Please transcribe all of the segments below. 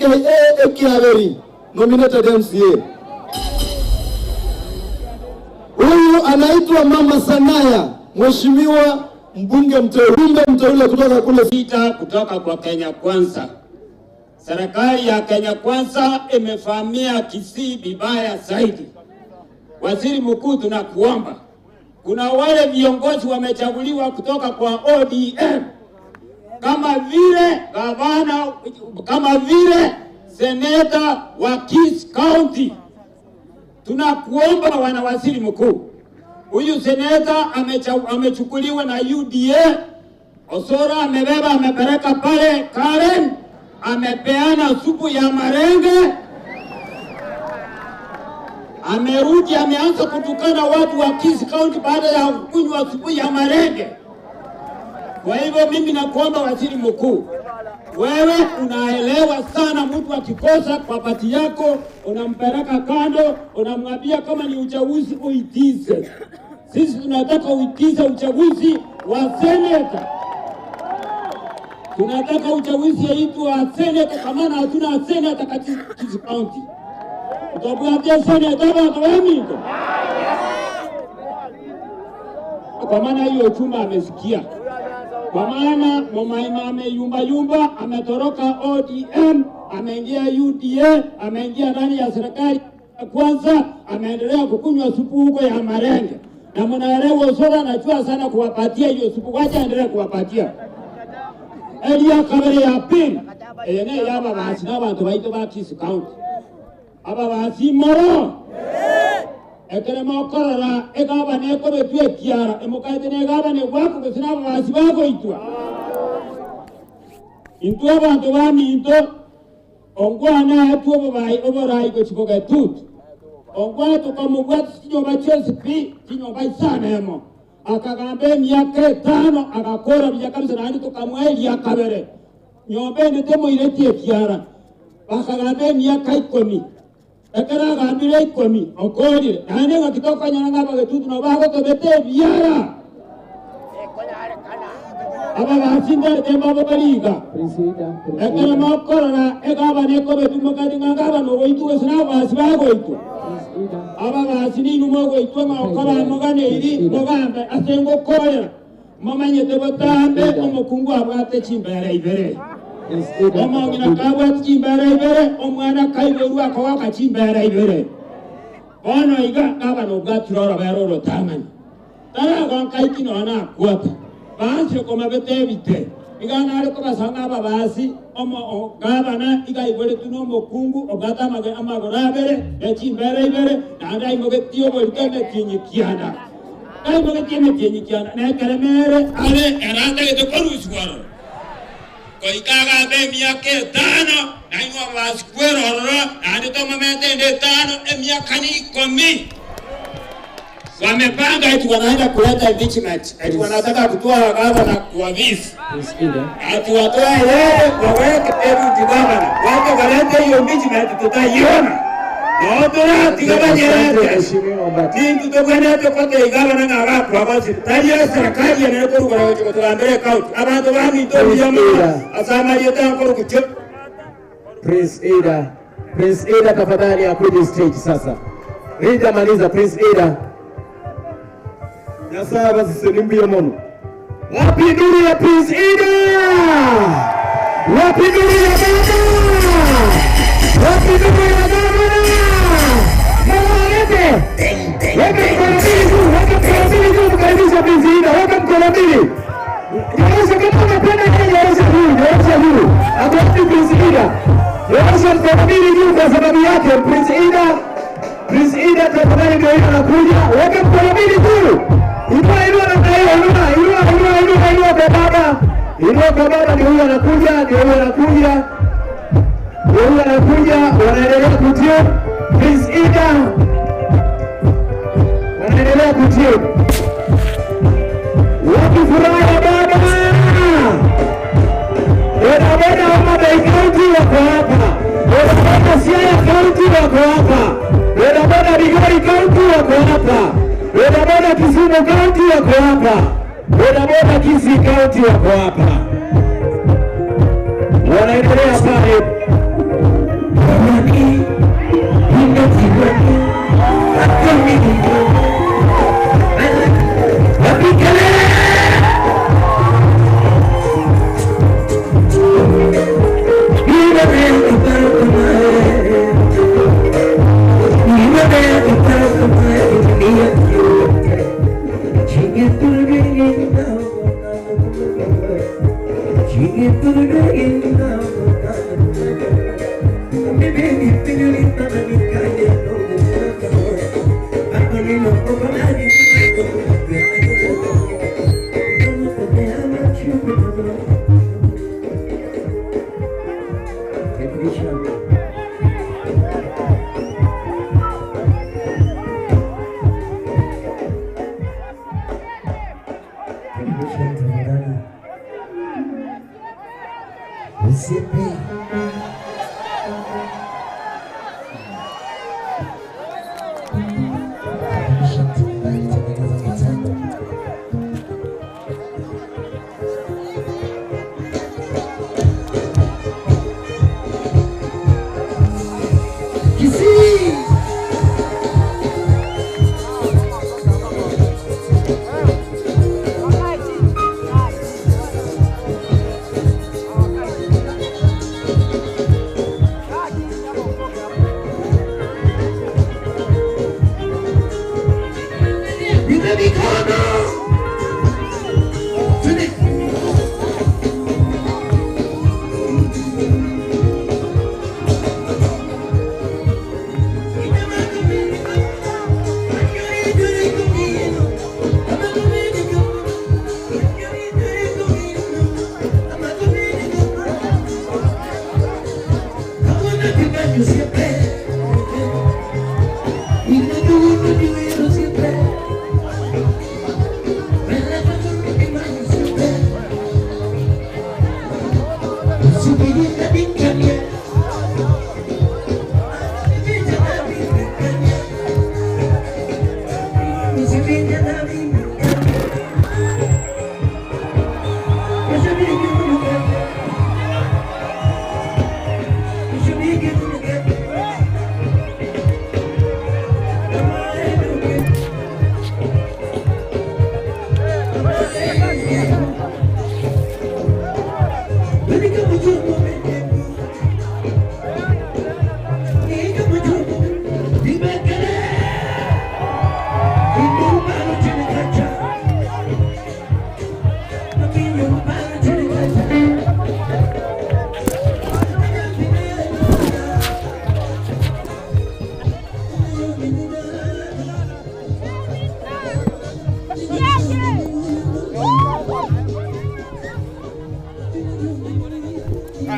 Aka Ekiaveri, nominated MCA. Huyu anaitwa Mama Sanaya, mheshimiwa mbunge mteule kutoka kule Sita kutoka kwa Kenya Kwanza. Serikali ya Kenya Kwanza imevamia Kisii vibaya zaidi. Waziri Mkuu, tunakuomba, kuna wale viongozi wamechaguliwa kutoka kwa ODM kama vile gavana, kama vile seneta wa Kisii County. Tunakuomba wana waziri mkuu, huyu seneta amechukuliwa na UDA. Osoro amebeba amepeleka pale Karen, amepeana supu ya marenge, amerudi ameanza kutukana watu wa Kisii County baada ya kunywa supu ya marenge. Kwa hivyo mimi nakuomba waziri mkuu, wewe unaelewa sana, mtu akikosa kwa pati yako unampeleka kando, unamwambia kama ni uchaguzi uitize. Sisi tunataka uitize uchaguzi wa seneta, tunataka uchaguzi yetu wa seneta, kama hatuna seneta katika Kisii County. Utabuatia seneta watu wengi. Kwa maana hiyo chuma amesikia. Kwa maana Momaima ameyumba yumba, ametoroka ODM, ameingia UDA, ameingia ndani ya serikali kwanza, ameendelea kukunywa supu huko ya marenge. Na mnaelewa Osoro anajua sana kuwapatia hiyo supu, wacha aendelee kuwapatia. Elia kabere ya pili, ene yaba basi na bantu baito ba Kisii County. Aba basi moro. Ekere mokorora egaba nekobetwa ekiara emokaete negaba negwako gose na ababasi bagoitwa intwe abanto baminto ongwana etwe obobai oborai gochiko getutu ongwana tukamobwata chinyomba chionsi pi chinyomba isano emo akagamba emiaka etano agakora buya kabisa naende tukamweria kabere nyomba ende temoiretie ekiara bakagamba emiaka 10 ekera agambire 10 okorire naende ng'akitoka nyona ng'aba getutu nabo bagotobete ebiara aba basindete mbabo bariga ekero mokorora egaba nekobetu mokati ng'a ngaba nogoitwa gose na abasi bagoitwa aba basi ninu mogoitwa ng'okoba moganeiri mogambe ase ngokorera momanyete botambe omokungu abwate chimbere ibere omong'ina kabwate chimbere ibere omwana kaiborwa akawaka chimbere ibere bono iga gaba nobwatire orobere orotang'ani taragonkaiki nona akwata bansi okomabete ebite iga nare kobasanga ababasi gabana iga iboretu nomokungu obwate amagoro abere echimbere ibere naende aimogetie oborito emetinyi kianda aimogetie emetinyi kianda nekere mere are eratagete korusiwa ororo koikagambe emiaka 5 nainwe ababasi kwerorora naende tomomete ende 5 emiaka ni 10. Wamepanga eti wanaenda kuleta impeachment, eti wanataka kutoa gavana kwa visi, ati watoe yeye waweke deputy governor, watu walete hiyo impeachment tutaiona. Notora tigabanyerete tintu tobwenete kote igavana ng'agakwa basi tariyo serikali yenekorugora gochiko tugambere county abantu baminto biyama asamariete ankorukucho. Prince Ida, Prince Ida tafadhali akuje stage sasa. Rida maliza Prince Ida. Nyasaye basise mono. Wapi nuru ya Prince Ida? Wapi nuru ya baba? Wapi nuru ya baba? Mama lete. Weka mkono mbili juu, weka mkono mbili juu mkaribisha Prince Ida, weka mkono mbili. Nyorosha kama unapenda yeye, nyorosha juu, nyorosha juu. Akwapi Prince Ida? Nyorosha mkono mbili juu kwa sababu yake Prince Ida. Prince Ida tafadhali ndio hiyo anakuja. Weka mkono mbili juu. Inua inua namna hiyo, inua inua inua inua inua kwa baba. Inua kwa baba, ndio huyo anakuja, ndio huyo anakuja. Ndio huyo anakuja, wanaendelea kutio. Prince Ida. Wanaendelea kutio. Wapi furaha ya baba? Boda boda Homa Bay County wako hapa. Boda boda Siaya County wako hapa. Boda boda Migori County wako hapa. Boda boda Kisumu County wako hapa. Boda boda Kisii County wako hapa. Wanaendelea pale.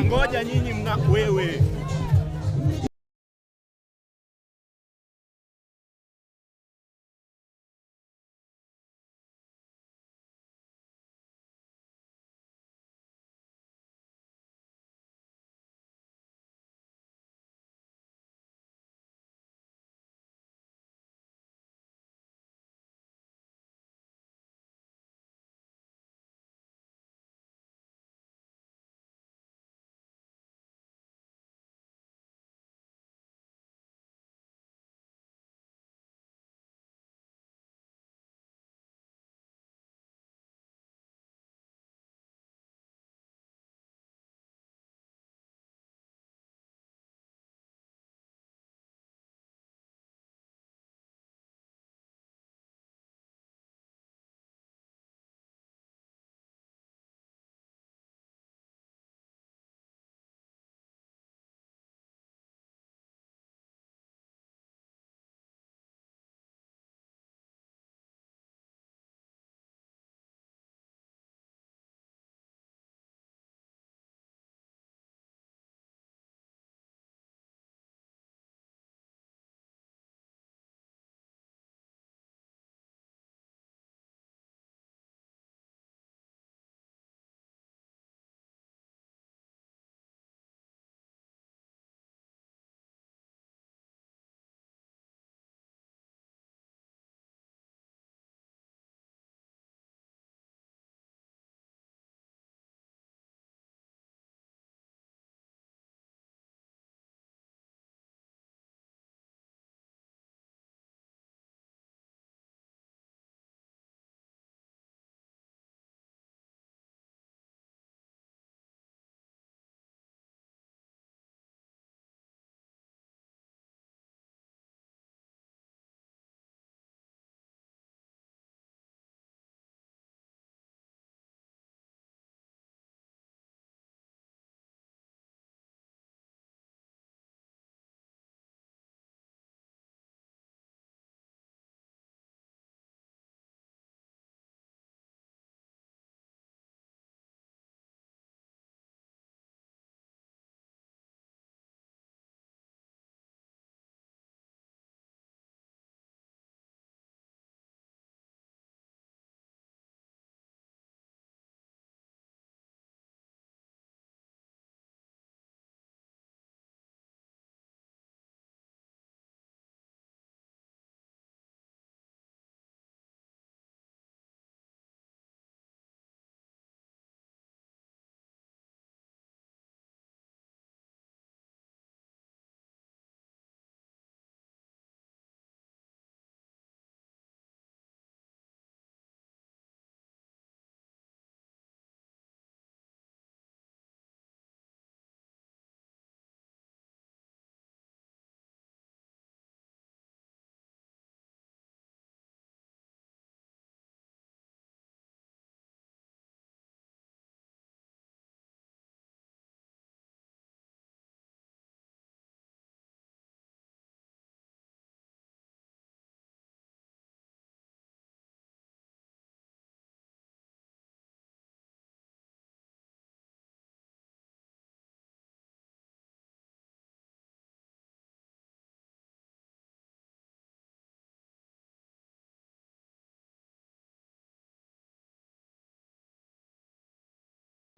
Ngoja nyinyi mna wewe.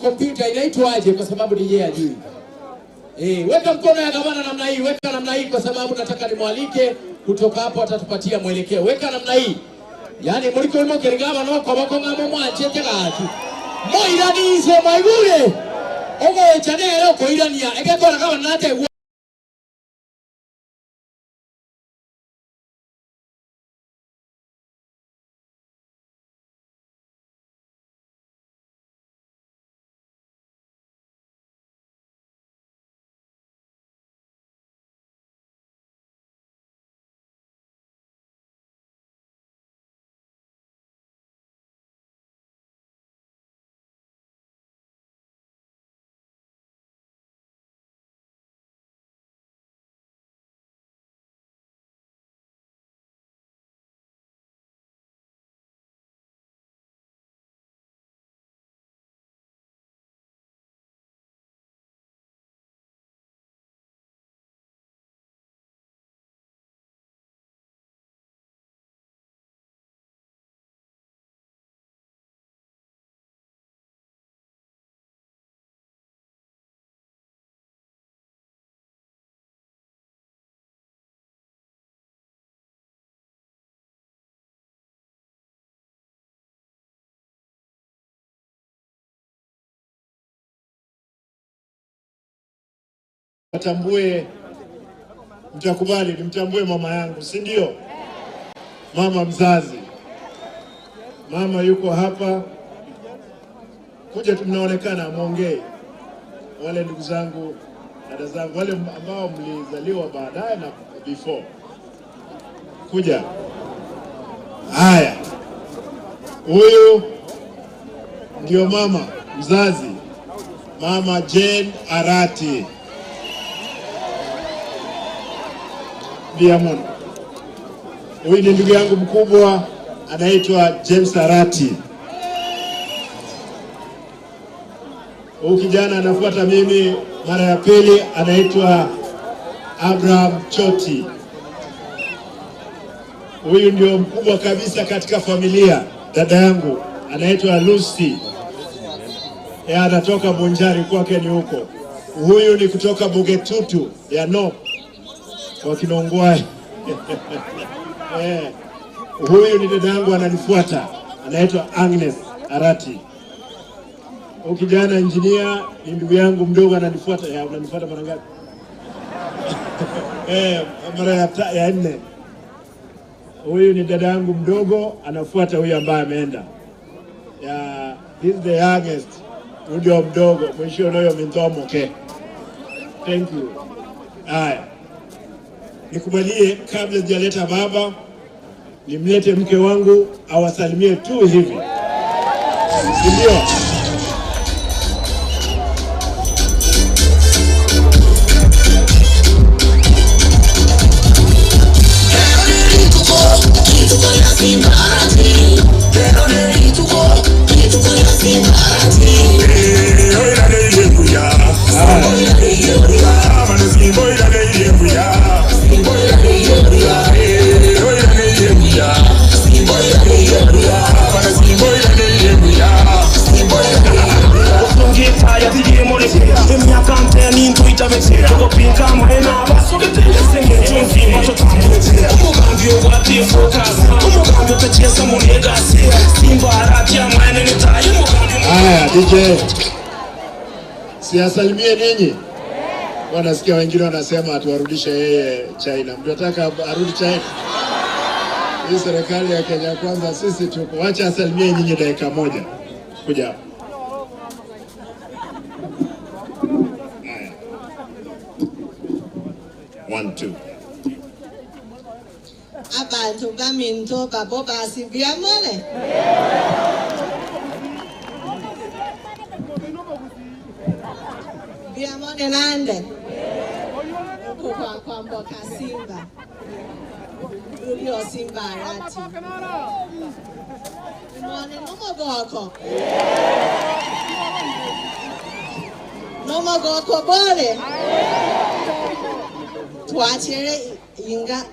Kompyuta inaitwaje? Kwa sababu DJ hajui. Weka mkono ya gavana namna hii, weka namna hii kwa sababu nataka nimwalike kutoka hapo atatupatia mwelekeo. Weka namna hii. Yaani muliko imo kirigaba no koboko ngamo mwachete gachi. Moiranize maigure. Ogo chanero koirania. Egekora gavana nate. Watambue, mtakubali nimtambue mama yangu, si ndio? Mama mzazi. Mama yuko hapa. Kuja tu mnaonekana muongee. Wale ndugu zangu, dada zangu, wale ambao mlizaliwa baadaye na before. Kuja. Haya. Huyu ndio mama mzazi. Mama Jane Arati. Diamond. Huyu ni ndugu yangu mkubwa anaitwa James Arati. Huyu kijana anafuata mimi mara ya pili anaitwa Abraham Choti. Huyu ndio mkubwa kabisa katika familia, dada yangu anaitwa Lucy. Yeye anatoka Bunjari, kwake ni huko. Huyu ni kutoka Bugetutu ya no kwa Kinongwai. Huyu ni dada yangu ananifuata, anaitwa Agnes Arati. Huyu kijana engineer ni ndugu yangu mdogo ananifuata. Ya, unanifuata mara ngapi? Mara ya nne. Huyu ni dada yangu mdogo anafuata huyu ambaye ameenda. Ya, this is the youngest. Ndio mdogo, mwisho nayo mindomo. Okay. Thank you. Haya. Nikubalie kabla sijaleta baba, nimlete mke wangu awasalimie tu hivi. Ndio. Haya, DJ. Siasalimie ninyi. Wanasikia wengine wanasema atuwarudishe yeye China. Mnataka arudi China? Hii serikali ya Kenya Kwanza sisi tuko. Wacha asalimie nyinyi dakika moja. Kuja hapa. Haya. 1 2. Abantu baminto babo basibyamole. Biamone nande. Kwa kwamboka Simba. Ulio Simba Arati. Mwone nomogoko. Nomogoko bole. Tuachere inga.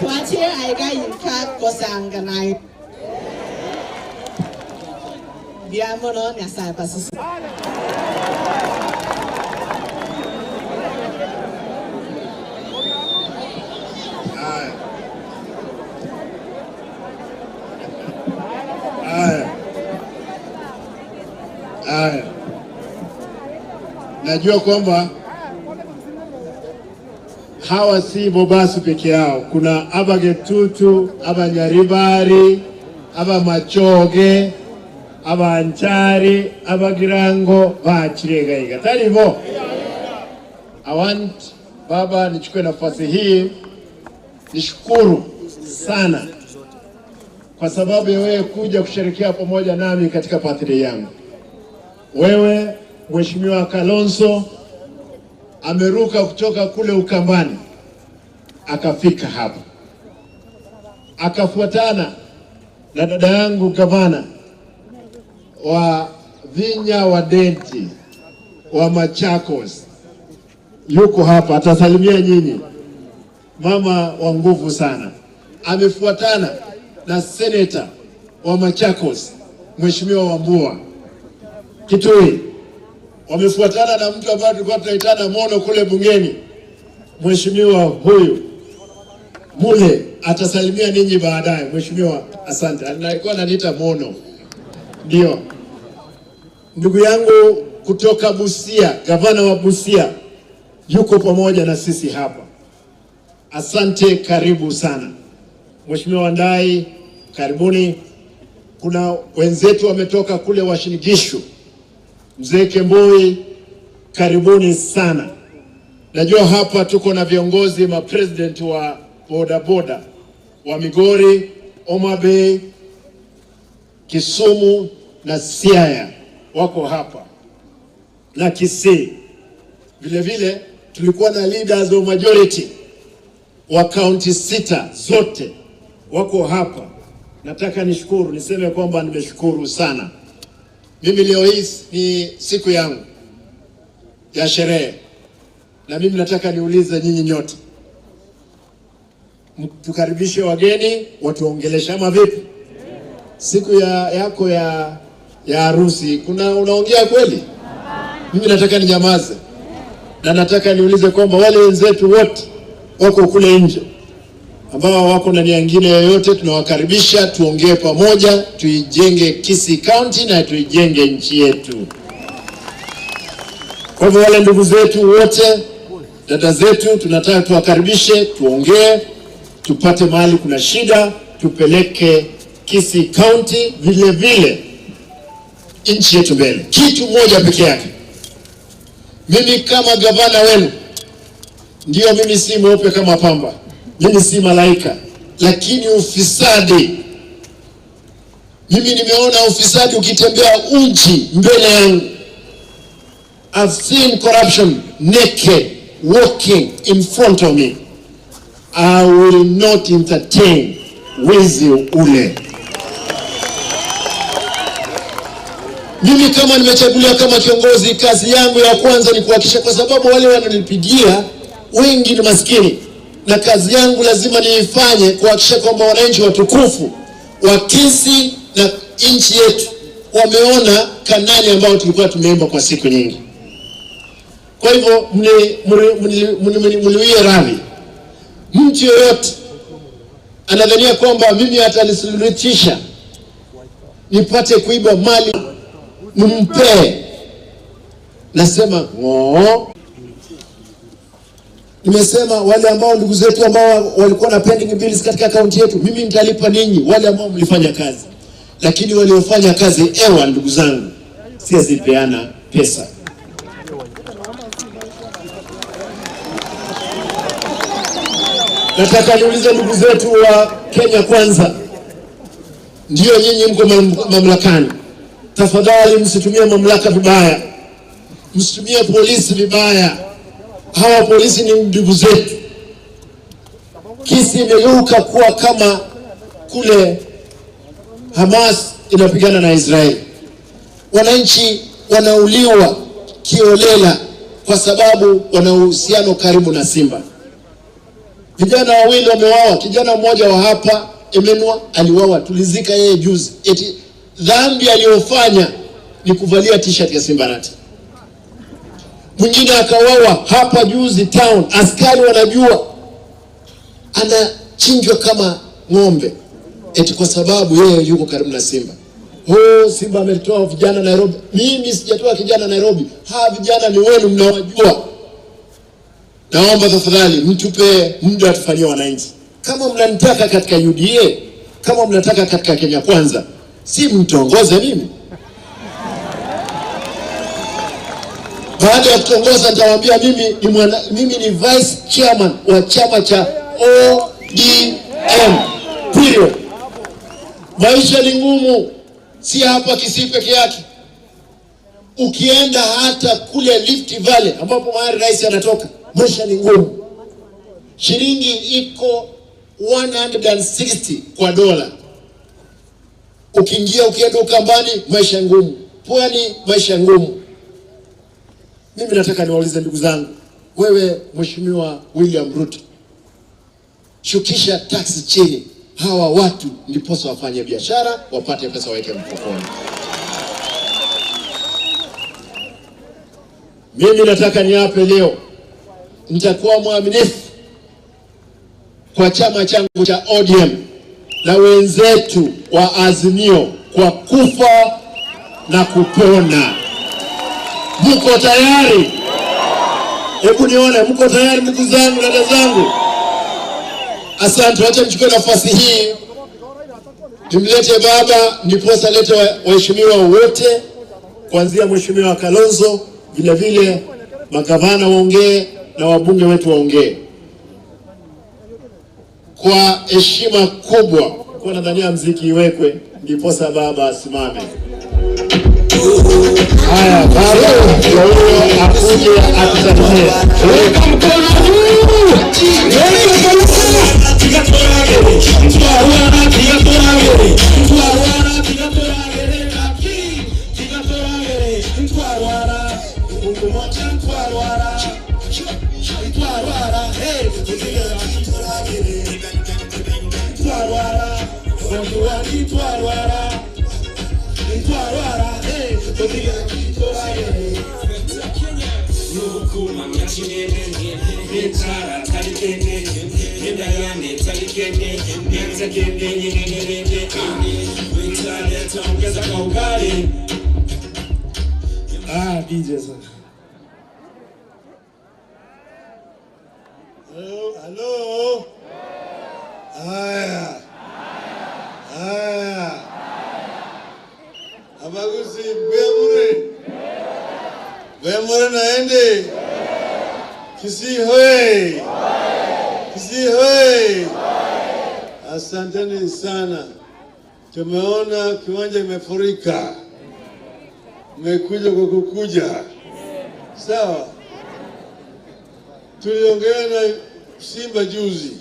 Tuachere aiga inka kosanga nai. Mbuya mono, Nyasaye basisi. Haya. Haya. Najua kwamba hawa si Bobasu peke yao. Kuna Abagetutu, Abanyaribari, Abamachoge, Abanchari, Abagirango, Bachiregaiga. Taribo. I want baba nichukue nafasi hii nishukuru sana kwa sababu ya wewe kuja kusherehekea pamoja nami katika birthday yangu. Wewe Mheshimiwa Kalonzo ameruka kutoka kule Ukambani akafika hapa, akafuatana na dada yangu gavana wa Vinya wa Denti wa Machakos, yuko hapa atasalimia nyinyi, mama wa nguvu sana. Amefuatana na seneta wa Machakos Mheshimiwa Wambua Kitui, wamefuatana na mtu ambaye tulikuwa tunaitana Mono kule bungeni, Mheshimiwa huyu Mule atasalimia ninyi baadaye. Mheshimiwa, asante. Alikuwa ananiita Mono. Ndio ndugu yangu kutoka Busia, gavana wa Busia yuko pamoja na sisi hapa. Asante, karibu sana. Mheshimiwa Wandai, karibuni. Kuna wenzetu wametoka kule Uasin Gishu, Mzee Kemboi, karibuni sana. Najua hapa tuko na viongozi ma president wa boda boda wa Migori, Homa Bay, Kisumu na Siaya wako hapa na Kisii. Vile vile tulikuwa na leaders of majority wa kaunti 6 zote wako hapa. Nataka nishukuru, niseme kwamba nimeshukuru sana. Mimi leo hii ni siku yangu ya sherehe, na mimi nataka niulize nyinyi nyote, tukaribishe wageni watuongeleshe ama vipi? Siku yako ya harusi kuna unaongea kweli? Mimi nataka ninyamaze, na nataka niulize kwamba wale wenzetu wote wako kule nje ambao wako na nia nyingine yoyote, tunawakaribisha tuongee pamoja, tuijenge Kisii County na tuijenge nchi yetu. Kwa hivyo wale ndugu zetu wote, dada zetu, tunataka tuwakaribishe, tuongee, tupate mahali kuna shida, tupeleke Kisii County vile vile nchi yetu mbele. Kitu moja peke yake, mimi kama gavana wenu, ndio mimi si mweupe kama pamba, mimi si malaika, lakini ufisadi, mimi nimeona ufisadi ukitembea uchi mbele yangu. I've seen corruption naked walking in front of me. I will not entertain wizi ule. Mimi kama nimechaguliwa kama kiongozi, kazi yangu ya kwanza ni kuhakikisha, kwa sababu wale wananipigia wengi ni maskini, na kazi yangu lazima niifanye kuhakikisha kwamba wananchi watukufu wa Kisii na nchi yetu wameona kanali ambayo tulikuwa tumeimba kwa siku nyingi. Kwa hivyo mliwie radhi. Mtu yoyote anadhania kwamba mimi atanisuluhisha nipate kuiba mali nimpe, nasema ngoo. Nimesema wale ambao ndugu zetu ambao walikuwa na pending bills katika kaunti yetu, mimi nitalipa ninyi wale ambao mlifanya kazi. Lakini waliofanya kazi ewa, ndugu zangu, siwezi peana pesa. Nataka niulize ndugu zetu wa Kenya Kwanza, ndio nyinyi mko mamlakani, tafadhali msitumie mamlaka vibaya, msitumie polisi vibaya. Hawa polisi ni ndugu zetu. Kisii imegeuka kuwa kama kule Hamas inapigana na Israeli. Wananchi wanauliwa kiolela kwa sababu wana uhusiano karibu na Simba. Vijana wawili wameuawa, kijana mmoja wa hapa Emenwa aliuawa, tulizika yeye juzi. Eti dhambi aliyofanya ni kuvalia t-shirt ya Simba Arati. Mwingine akauawa hapa juzi town, askari wanajua, anachinjwa kama ng'ombe eti kwa sababu yeye yuko karibu na Simba. Oh, Simba ametoa vijana Nairobi. Mimi sijatoa kijana Nairobi, hawa vijana ni wenu, mnawajua. Naomba tafadhali mtupe muda tufanyie wananchi. Kama mnanitaka katika UDA, kama mnataka katika Kenya Kwanza, si mtongoze mimi. Baada ya kutongoza nitawaambia mimi ni vice chairman wa chama cha ODM. Period. Maisha ni ngumu, si hapa Kisii peke yake. Ukienda hata kule Rift Valley ambapo mahali rais anatoka, maisha ni ngumu. Shilingi iko 160 kwa dola. Ukiingia ukienda Ukambani, maisha ngumu. Pwani, maisha ngumu. Mimi nataka niwaulize ndugu zangu, wewe Mheshimiwa William Ruto, shukisha tax chini, hawa watu ndiposa wafanye biashara, wapate pesa waweke mfukoni. Mimi nataka niape leo, nitakuwa mwaminifu kwa chama changu cha ODM na wenzetu wa Azimio kwa kufa na kupona. Mko tayari? Hebu nione, mko tayari ndugu zangu, dada zangu? Asante. Wacha nichukue nafasi hii nimlete baba, ndiposa lete waheshimiwa wote, kuanzia Mheshimiwa Kalonzo, vile vile magavana waongee na wabunge wetu waongee. Kwa heshima kubwa, kwa nadhania mziki iwekwe ndiposa baba asimame. Haya, baba huyo akuje atusalimie. Weka mkono juu. Weka mkono. DJ sasa. Hello, hello. Haya. Haya. Abaguzi bwemure. Bwemure naende. Kisii hoi. Kisii hoi. Asanteni sana. Tumeona kiwanja imefurika. Mmekuja kwa kukuja. Sawa. Tuliongea na Simba juzi.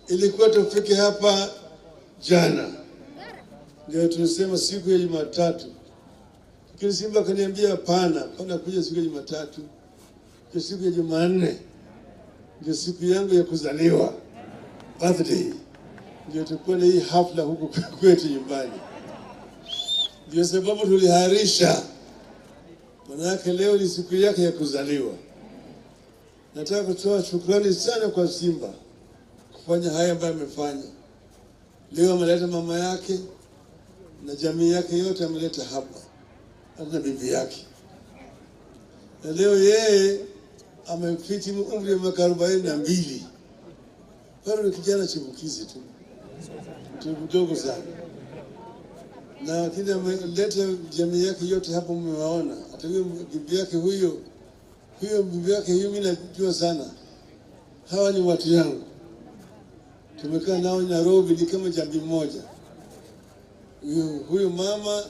Ilikuwa tufike hapa jana. Ndio tulisema siku ya Jumatatu. Lakini Simba akaniambia hapana, hapana kuja siku ya Jumatatu. Kwa siku ya Jumanne ndio siku yangu ya kuzaliwa, birthday. Ndio tulikuwa na hii hafla huku kwetu nyumbani. Ndio sababu tuliharisha. Manake leo ni siku yake ya kuzaliwa. Nataka kutoa shukrani sana kwa Simba kufanya haya ambayo amefanya. Leo ameleta mama yake na jamii yake yote ameleta hapa, hata bibi yake. Na leo yeye amefiti umri wa miaka 42. Bado ni kijana chipukizi tu, mdogo sana. Na lakini ameleta jamii yake yote hapo, mmewaona. Hata huyo bibi yake huyo bibi yake huyo mimi najua sana. Hawa ni watu yangu. Tumekaa nao Nairobi ni kama jamii moja. Huyo mama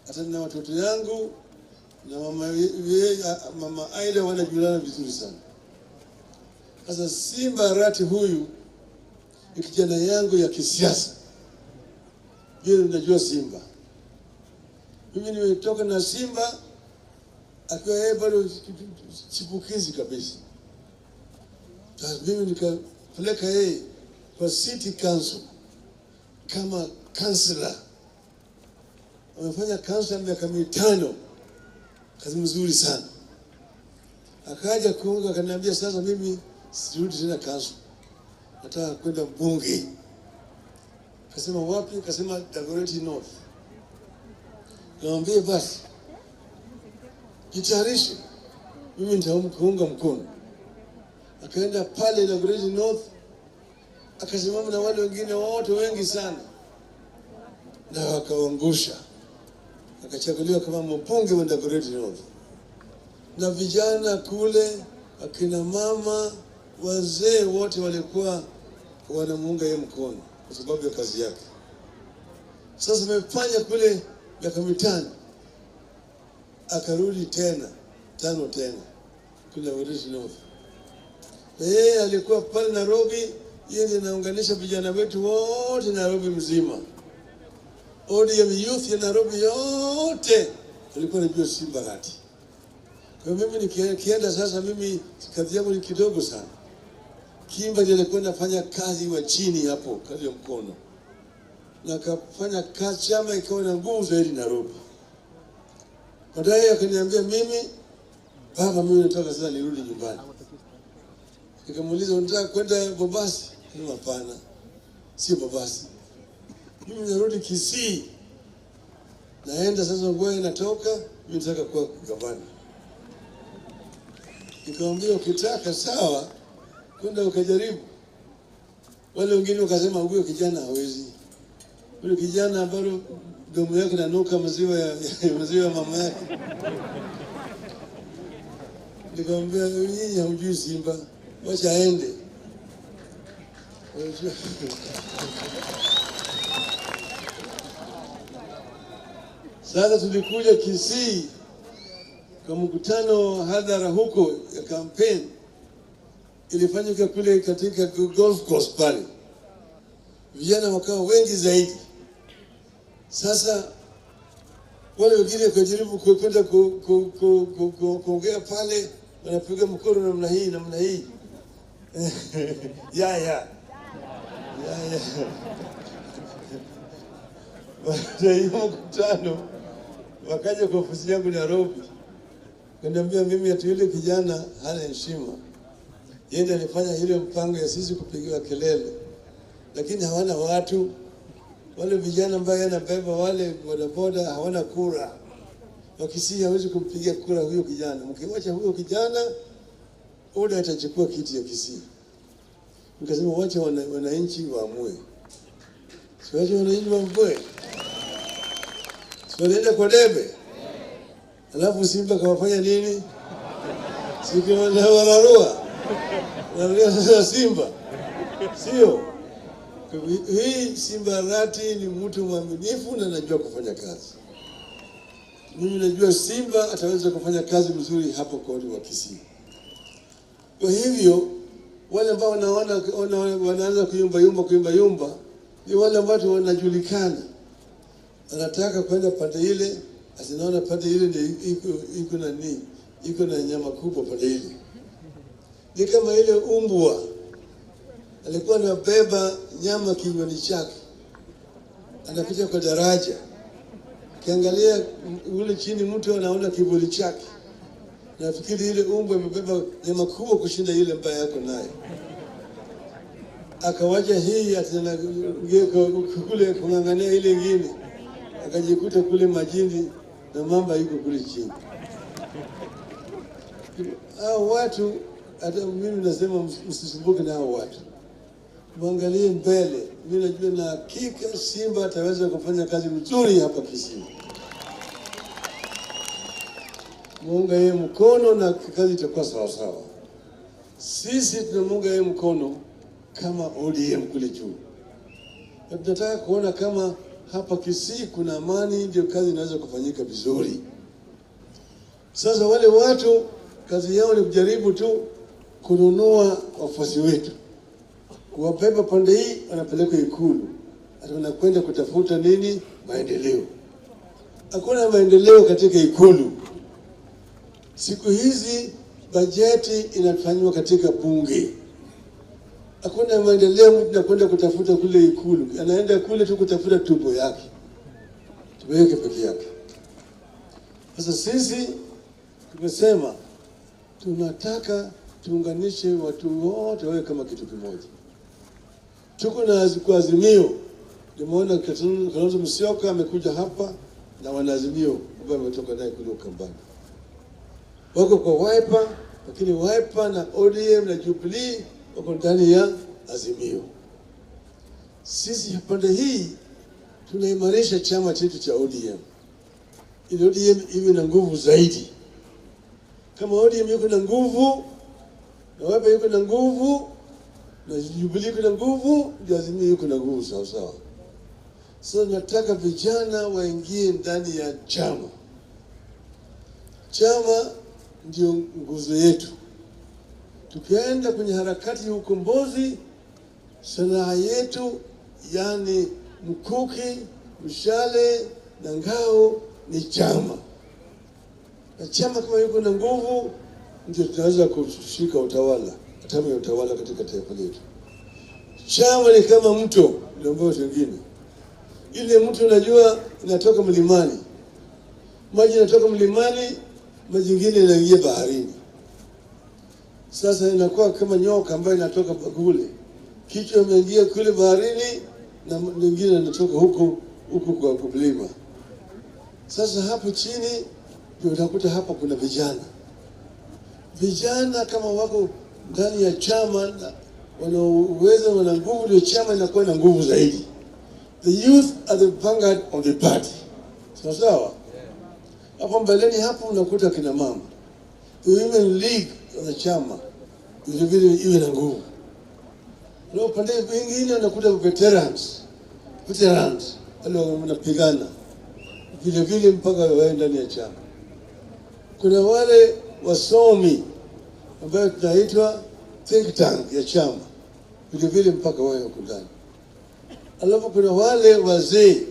hata na watoto yangu na mama Aida wanajuana vizuri sana. Sasa Simba Arati huyu ni kijana yangu ya kisiasa. Yeye najua Simba. Mimi nimetoka na Simba akiwa yeye bado chipukizi kabisa. Sasa mimi nikapeleka yeye kwa City Council kama councillor. Amefanya kansa miaka 5, kazi mzuri sana. Akaja kuunga akaniambia, sasa mimi sirudi tena kansa, nataka kwenda mbunge. Akasema wapi? Akasema Dagoretti North. Nikamwambia basi jitayarishe, mimi nitakuunga mkono. Akaenda pale Dagoretti North akasimama na wale wengine wote wengi sana na wakaangusha. Akachaguliwa kama mbunge wa Dagoretti North. Na vijana kule, akina mama, wazee wote walikuwa wanamuunga yeye mkono kwa sababu ya kazi yake. Sasa amefanya kule miaka 5, akarudi tena 5 tena kule Dagoretti North. Na yeye alikuwa pale Nairobi, yeye ndiye anaunganisha vijana wetu wote Nairobi mzima. ODM youth ya Nairobi yote alikuwa anajua Simba Arati. Kwa mimi nikienda sasa, mimi kazi yangu ni kidogo sana. Kimba ndiye alikuwa anafanya kazi wa chini hapo, kazi ya mkono. Na akafanya kazi, chama ikawa na nguvu zaidi Nairobi. Baadaye akaniambia mimi, baba, mimi nataka sasa nirudi nyumbani. Nikamuuliza, unataka kwenda Mombasa? Akasema hapana, sio Mombasa. Mimi narudi Kisii. Naenda sasa, nguo inatoka, mimi nataka kuwa gavana. Nikamwambia ukitaka sawa, kwenda ukajaribu. Wale wengine wakasema huyo kijana hawezi. Huyo kijana bado domo yake inanuka maziwa ya maziwa ya mama yake. Nikamwambia nyinyi hamjui Simba, wacha aende. Sasa tulikuja Kisii kwa mkutano hadhara huko ya campaign ilifanyika kule katika golf course pale. Vijana wakawa wengi zaidi. Sasa wale wengine wakajaribu kwenda kuongea pale, wanapiga mkono namna hii namna hii. Ya ya. Ya ya. Baada ya mkutano wakaja kwa ofisi yangu Nairobi. Kaniambia mimi ati yule kijana hana heshima. Yeye ndiye alifanya ile mpango ya sisi kupigiwa kelele. Lakini hawana watu. Wale vijana ambao yanabeba wale bodaboda hawana kura. Wakisii hawezi kumpigia kura huyo kijana. Mkiwacha huyo kijana, oda atachukua kiti ya Kisii. Nikasema wacha wananchi waamue. Siwache wananchi waamue. Siwalienda kwa debe. Alafu Simba kawafanya nini? Sikiwararua. Wanarudia sasa Simba. Sio. Hii Simba Arati ni mtu mwaminifu na anajua kufanya kazi. Mimi najua Simba ataweza kufanya kazi mzuri hapo kwa wa Kisii. Kwa hivyo wale ambao wanaona wanaanza kuyumba yumba kuyumba yumba ni wale ambao wanajulikana. Anataka kwenda pande ile, asinaona pande ile ndio iko na nini? Iko na nyama kubwa pande ile. Ni kama ile umbwa alikuwa anabeba nyama kinywani chake. Anakuja kwa daraja. Kiangalia ule chini mtu anaona kivuli chake. Nafikiri ile umbwa imebeba nyama kubwa kushinda ile mbaya yako nayo. Akawacha hii atena kule kung'ang'ania ile nyingine. Akajikuta kule majini na mamba yuko kule chini. Hao watu, hata mimi nasema msisumbuke na hao watu. Muangalie mbele. Mimi najua na hakika Simba ataweza kufanya kazi nzuri hapa Kisii. Muunga yeye mkono na kazi itakuwa sawa sawa. Sisi tunamuunga yeye mkono kama ODM kule juu. Na tunataka kuona kama hapa Kisii kuna amani, ndio kazi inaweza kufanyika vizuri. Sasa wale watu kazi yao ni kujaribu tu kununua wafuasi wetu. Kuwabeba pande hii wanapeleka Ikulu. Hata wanakwenda kutafuta nini? Maendeleo. Hakuna maendeleo katika Ikulu. Siku hizi bajeti inafanywa katika bunge. Hakuna maendeleo, mtu anakwenda kutafuta kule Ikulu. Anaenda kule tu kutafuta tumbo yake. Tumeweke peke yake. Sasa sisi tumesema tunataka tuunganishe watu wote wawe kama kitu kimoja. Tuko na kwa Azimio. Nimeona Kalonzo Musyoka amekuja hapa na wanaazimio ambao wametoka naye kule Ukambani. Wako kwa Wiper, lakini Wiper na ODM na Jubilee wako ndani ya Azimio. Sisi pande hii tunaimarisha chama chetu cha ODM ili ODM iwe na nguvu zaidi. Kama ODM yuko na nguvu na Wiper yuko na nguvu na Jubilee yuko na nguvu, ndio Azimio yuko na nguvu sawa sawa. Sasa nataka vijana waingie ndani ya chama. Chama ndio nguzo yetu. Tukienda kwenye harakati ya ukombozi, silaha yetu yani mkuki, mshale na ngao ni chama. Na chama kama yuko na nguvu, ndio tunaweza kushika utawala, hatamu ya utawala katika taifa letu. Chama ni kama mto, ndio ambao wengine. Ile mto unajua inatoka mlimani. Maji inatoka mlimani, maji nyingine inaingia baharini. Sasa inakuwa kama nyoka ambayo inatoka kule. Kichwa imeingia kule baharini na nyingine inatoka huko huko kwa mlima. Sasa hapo chini ndio utakuta hapa kuna vijana. Vijana kama wako ndani ya chama wana uwezo, wana nguvu, ndio chama inakuwa na nguvu zaidi. The youth are the vanguard of the party. Sawa sawa? Hapo mbeleni hapo unakuta kina mama. The Women League of the chama vile vile iwe na nguvu. Na upande mwingine unakuta veterans. Veterans wale wanapigana vile vile mpaka wawe ndani ya chama. Kuna wale wasomi ambao tunaitwa think tank ya chama, vile vile mpaka wawe huko ndani. Alafu kuna wale wazee,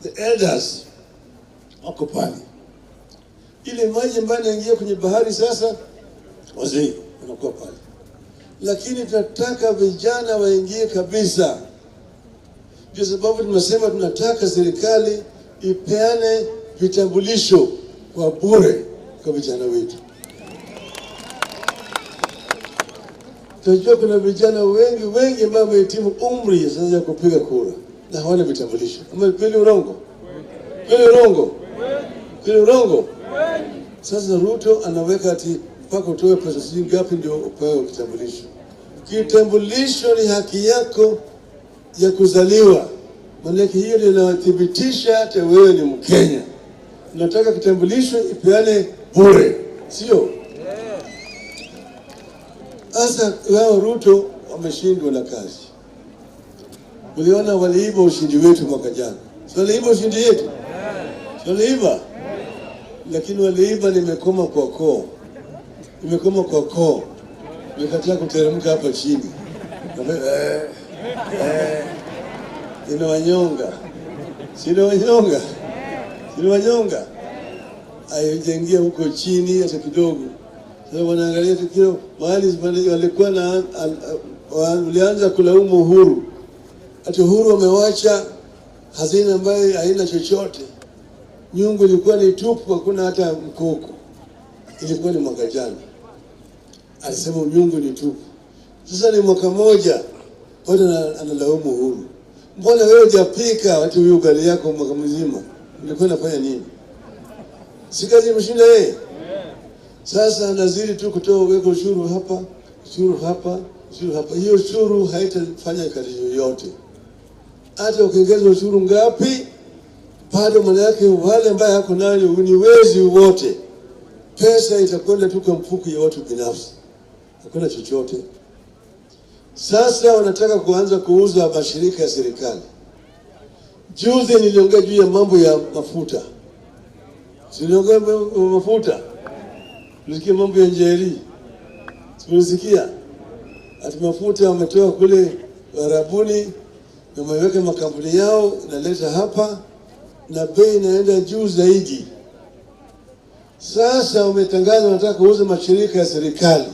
the elders, wako pale. Ile maji ambayo inaingia kwenye bahari sasa, wazee wanakuwa pale. Lakini tunataka vijana waingie kabisa. Ndio sababu tunasema tunataka serikali ipeane vitambulisho kwa bure kwa vijana wetu. Tunajua kuna vijana wengi wengi ambao wamehitimu umri sasa ya kupiga kura na hawana vitambulisho. Ama kweli urongo? Kweli urongo? Kweli urongo? Sasa Ruto anaweka ati mpaka utoe pesa shilingi ngapi ndio upewe kitambulisho. Kitambulisho ni haki yako ya kuzaliwa. Maana hiyo ndio inathibitisha hata wewe ni Mkenya. Nataka kitambulisho ipeane bure, sio? Sasa wao Ruto wameshindwa na kazi. Uliona waliiba ushindi wetu mwaka jana. Si waliiba ushindi yetu? Si waliiba? Lakini waliiba nimekoma kwa koo. Nimekoma kwa koo. Nimekataa kuteremka hapa chini. Inawanyonga. Si inawanyonga? Si inawanyonga? Haijaingia huko chini hata kidogo. Sasa wanaangalia tukio mahali walikuwa na walianza kulaumu Uhuru. Ati Uhuru wamewacha hazina ambayo haina chochote. Nyungu ilikuwa ni tupu, hakuna hata mkoko. Ilikuwa ni mwaka jana. Alisema nyungu ni tupu. Sasa ni mwaka moja bado analaumu Uhuru. Mbona wewe hujapika watu huyu ugali yako mwaka mzima? Ulikuwa unafanya nini? Si kazi mshinda yeye? Sasa anazidi tu kutoa weka ushuru hapa, ushuru hapa, ushuru hapa. Hiyo ushuru haitafanya kazi yoyote. Hata ukiongeza ushuru ngapi, bado maana yake wale ambao hako nayo ni wezi wote. Pesa itakwenda tu kwa mfuko ya watu binafsi. Hakuna chochote. Sasa wanataka kuanza kuuza mashirika ya serikali. Juzi niliongea juu ya mambo ya mafuta. Niliongea mafuta. Tulisikia mambo ya Njeri. Tulisikia ati mafuta wametoa kule Arabuni na wameweka makampuni yao naleta hapa na bei inaenda juu zaidi. Sasa wametangaza wanataka kuuza mashirika ya serikali.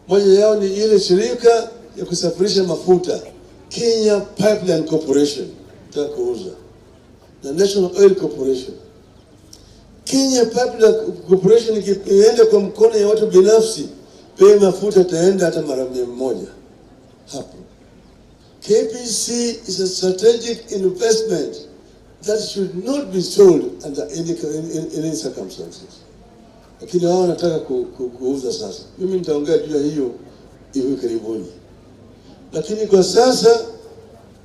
Moja yao ni ile shirika ya kusafirisha mafuta, Kenya Pipeline Corporation, wanataka kuuza. na National Oil Corporation. Kenya Pipeline Corporation ikienda kwa mkono ya watu binafsi, bei mafuta itaenda hata mara 100 hapo. KPC is a strategic investment that should not be sold under any circumstances. Lakini wao wanataka kuuza sasa. Mimi nitaongea juu ya hiyo hivi karibuni. Lakini kwa sasa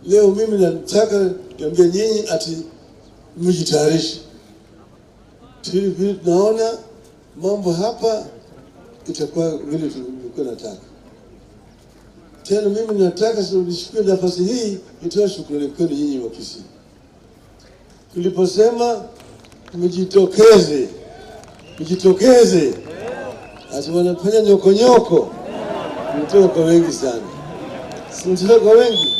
leo mimi nataka niambie nyinyi ati mjitayarishe. Vile tunaona mambo hapa itakuwa vile tulikuwa nataka. Tena mimi nataka nichukue nafasi hii nitoe shukrani kwenu nyinyi wa Kisii. Tuliposema mjitokeze, mjitokeze, ati wanafanya nyokonyoko, mtoka kwa wengi sana. Si mtoka kwa wengi?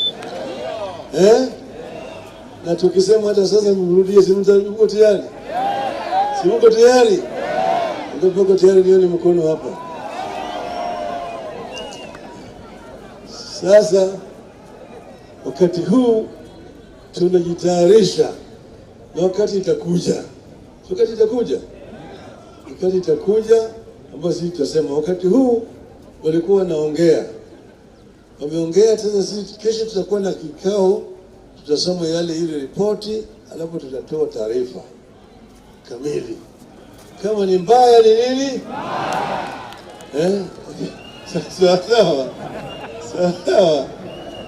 Na tukisema hata sasa mrudie, si mko tayari? Si mko tayari? Ndio mko tayari, nione mkono hapa. Sasa wakati huu tunajitayarisha na wakati itakuja. Wakati itakuja. Wakati itakuja ambapo sisi tutasema wakati huu walikuwa wanaongea. Wameongea sasa, sisi kesho tutakuwa na kikao, tutasoma yale ile ripoti, alafu tutatoa taarifa kamili. Kama ni mbaya ni nini? Sawa sawa. Sawa.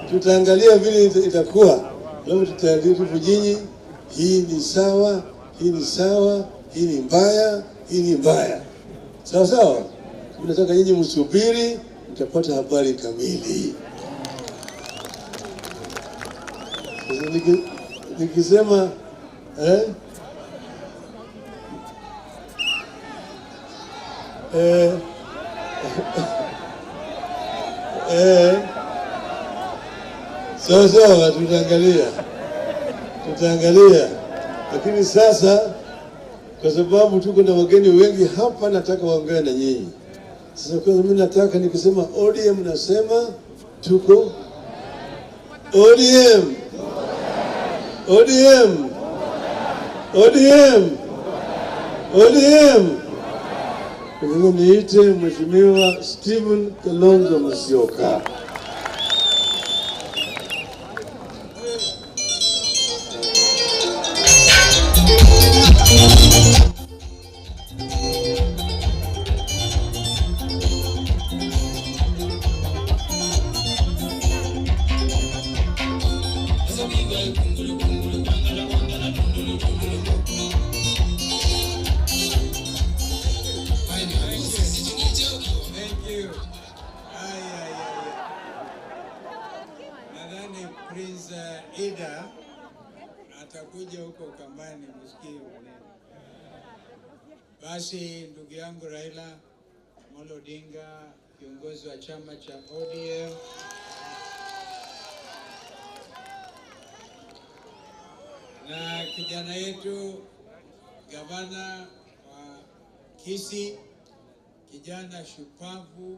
Tutaangalia vile itakuwa. Alafu tutaarifu nyinyi, hii ni sawa, hii ni sawa, hii ni mbaya, hii ni mbaya. Sawa sawa. Tunataka nyinyi msubiri, mtapata habari kamili. Sasa nikisema sawa sawa, tutaangalia. Tutaangalia. Lakini sasa kwa sababu tuko na wageni wengi hapa, nataka waongee na nyinyi. Sasa kwa mimi nataka nikisema ODM nasema tuko ODM. ODM. ODM. ODM. Kwa niite Mheshimiwa Stephen Kalonzo Musyoka. Thank you. Ay, ay, ay. Nadhani Prince Ida atakuja huko Kambani msikie maneno. Basi ndugu yangu Raila Amolo Odinga, kiongozi wa chama cha ODM, na kijana yetu gavana wa Kisii, kijana shupavu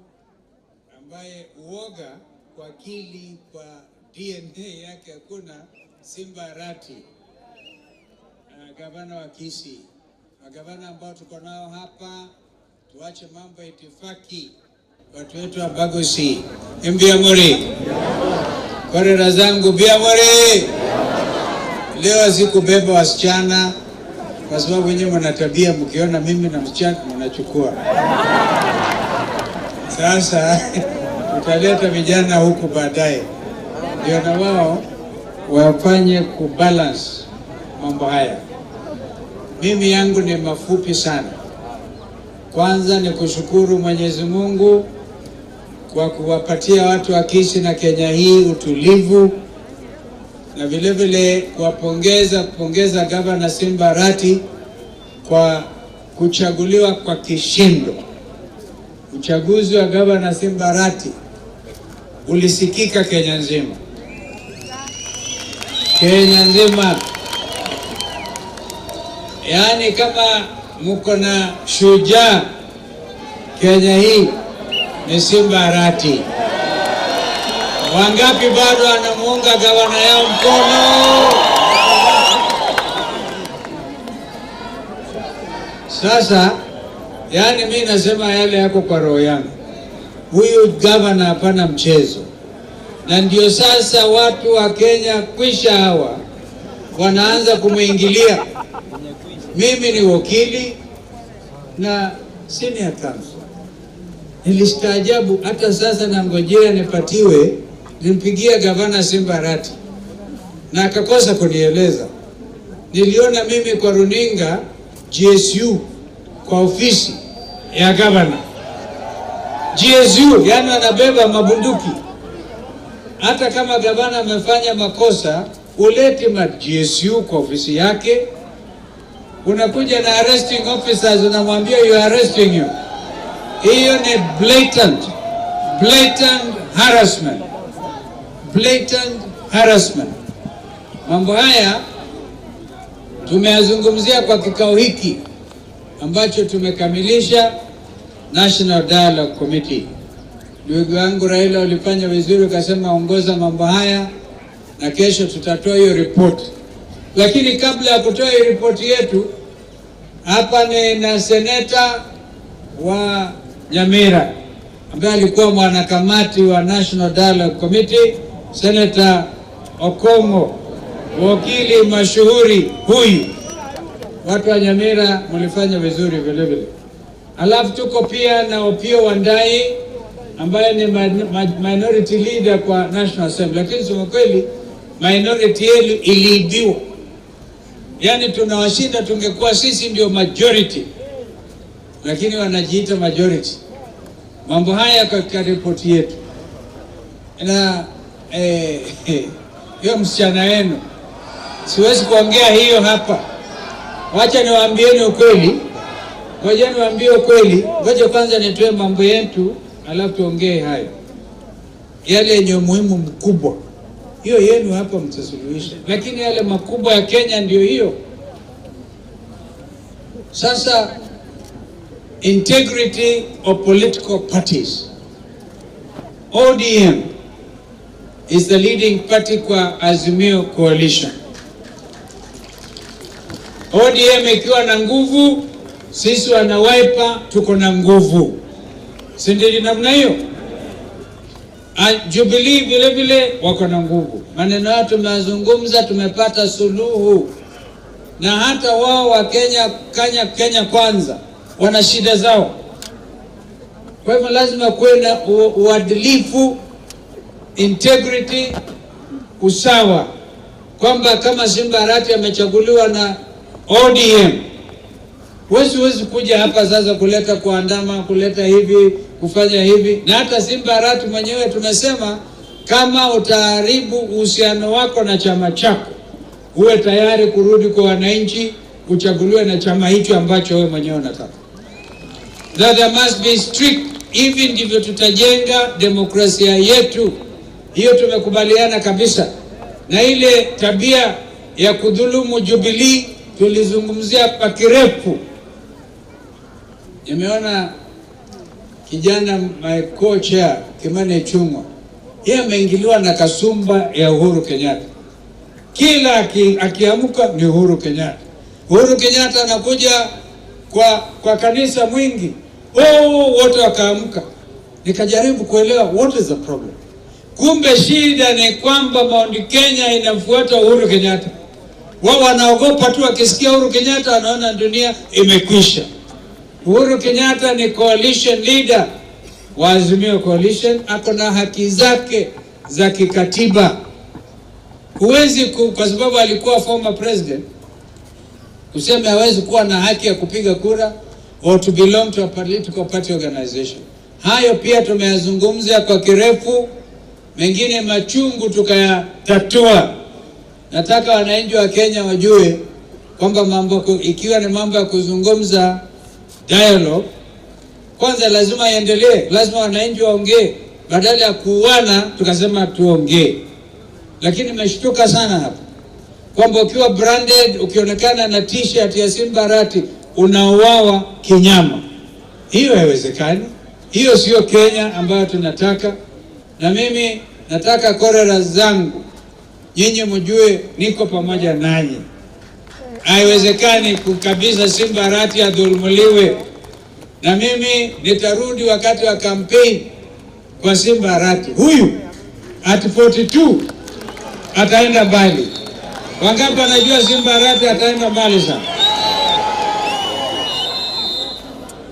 ambaye uoga kwa akili, kwa DNA yake hakuna, Simba Arati, gavana wa Kisii. Magavana ambao tuko nao hapa, tuache mambo ya itifaki. Watu wetu wa Bagusi, Mbiamori, korera zangu Mbiamori. Leo sikubeba wasichana kwa sababu wenyewe mna tabia, mkiona mimi na msichana mnachukua. Sasa tutaleta vijana huku baadaye, ndio na wao wafanye kubalance mambo haya. Mimi yangu ni mafupi sana. Kwanza ni kushukuru Mwenyezi Mungu kwa kuwapatia watu wa Kisii na Kenya hii utulivu, na vile vile kupongeza Gavana Simba Arati kwa kuchaguliwa kwa kishindo. Uchaguzi wa Gavana Simba Arati ulisikika Kenya nzima. Kenya nzima. Yaani kama mko na shujaa Kenya hii ni Simba Arati. Wangapi bado wanamuunga gavana yao mkono? Sasa yani mi nasema yale yako kwa roho yangu, huyu gavana hapana mchezo, na ndio sasa watu wa Kenya kwisha hawa wanaanza kumwingilia. Mimi ni wakili na senior counsel. Nilistaajabu hata sasa nangojea nipatiwe, nilimpigia gavana Simba Arati na akakosa kunieleza. Niliona mimi kwa runinga GSU kwa ofisi ya gavana GSU, yani wanabeba mabunduki. Hata kama gavana amefanya makosa, ulete ma GSU kwa ofisi yake, unakuja na arresting officers, unamwambia you are arresting you. Hiyo ni blatant, blatant harassment, blatant harassment. Mambo haya tumeyazungumzia kwa kikao hiki ambacho tumekamilisha National Dialogue Committee. Ndugu yangu Raila, ulifanya vizuri ukasema ongoza mambo haya, na kesho tutatoa hiyo ripoti. Lakini kabla ya kutoa hiyo ripoti yetu, hapa ni na seneta wa Nyamira ambaye alikuwa mwanakamati wa National Dialogue Committee, Senator Okongo, wakili mashuhuri huyu. Watu wa Nyamira mlifanya vizuri vile vile. Alafu tuko pia na Opiyo Wandayi ambaye ni minority leader kwa National Assembly, lakini sema kweli minority yenu iliibiwa, yaani tunawashinda, tungekuwa sisi ndio majority, lakini wanajiita majority. Mambo haya katika ripoti yetu na hiyo msichana wenu siwezi kuongea hiyo hapa. Wacha niwaambieni ukweli, ngoja niwaambie ukweli. Ngoja kwanza nitoe mambo yetu, alafu tuongee hayo yale yenye umuhimu mkubwa. Hiyo yenu hapa mtasuluhisha, lakini yale makubwa ya Kenya ndio hiyo. Sasa integrity of political parties. ODM is the leading party kwa Azimio Coalition. ODM ikiwa na nguvu, sisi wana Wiper tuko na nguvu, si ndio namna hiyo? Jubilee vile vile wako na nguvu. Maneno yao tumeyazungumza, tumepata suluhu, na hata wao wa Kenya Kwanza wana shida zao. Kwa hivyo lazima kuwe na uadilifu, integrity, usawa, kwamba kama Simba Arati amechaguliwa na ODM, huwezi kuja hapa sasa kuleta kuandama, kuleta hivi, kufanya hivi. Na hata Simba Arati mwenyewe tumesema kama utaharibu uhusiano wako na chama chako, uwe tayari kurudi kwa wananchi, uchaguliwe na chama hicho ambacho wewe mwenyewe unataka. That there must be strict. Hivi ndivyo tutajenga demokrasia yetu. Hiyo tumekubaliana kabisa. Na ile tabia ya kudhulumu Jubilee tulizungumzia kwa kirefu. Nimeona kijana my co-chair Kimani Ichung'wah, yeye ameingiliwa na kasumba ya Uhuru Kenyatta. Kila akiamka ni Uhuru Kenyatta. Uhuru Kenyatta anakuja kwa kanisa mwingi, oh, wote wakaamka. Nikajaribu kuelewa what is the problem. Kumbe shida ni kwamba Mount Kenya inafuata Uhuru Kenyatta. Wao wanaogopa tu, wakisikia Uhuru Kenyatta wanaona dunia imekwisha. Uhuru Kenyatta ni coalition leader wa Azimio Coalition, ako na haki zake za kikatiba. Huwezi kwa sababu alikuwa former president useme hawezi kuwa na haki ya kupiga kura or to belong to a political party organization. Hayo pia tumeyazungumza kwa kirefu, mengine machungu tukayatatua. Nataka wananchi wa Kenya wajue kwamba mambo ikiwa ni mambo ya kuzungumza dialogue, kwanza lazima iendelee, lazima wananchi waongee, badala ya kuuana tukasema tuongee. Lakini nimeshtuka sana hapa kwamba ukiwa branded, ukionekana na t-shirt ya Simba Arati unauawa kinyama. Hiyo haiwezekani. Hiyo sio Kenya ambayo tunataka. Na mimi nataka korera zangu nyinyi mjue niko pamoja nanyi. Haiwezekani kabisa Simba Arati adhulumuliwe, na mimi nitarudi wakati wa campaign kwa Simba Arati. Huyu at 42 ataenda mbali. Wangapi wanajua Simba Arati ataenda mbali sana?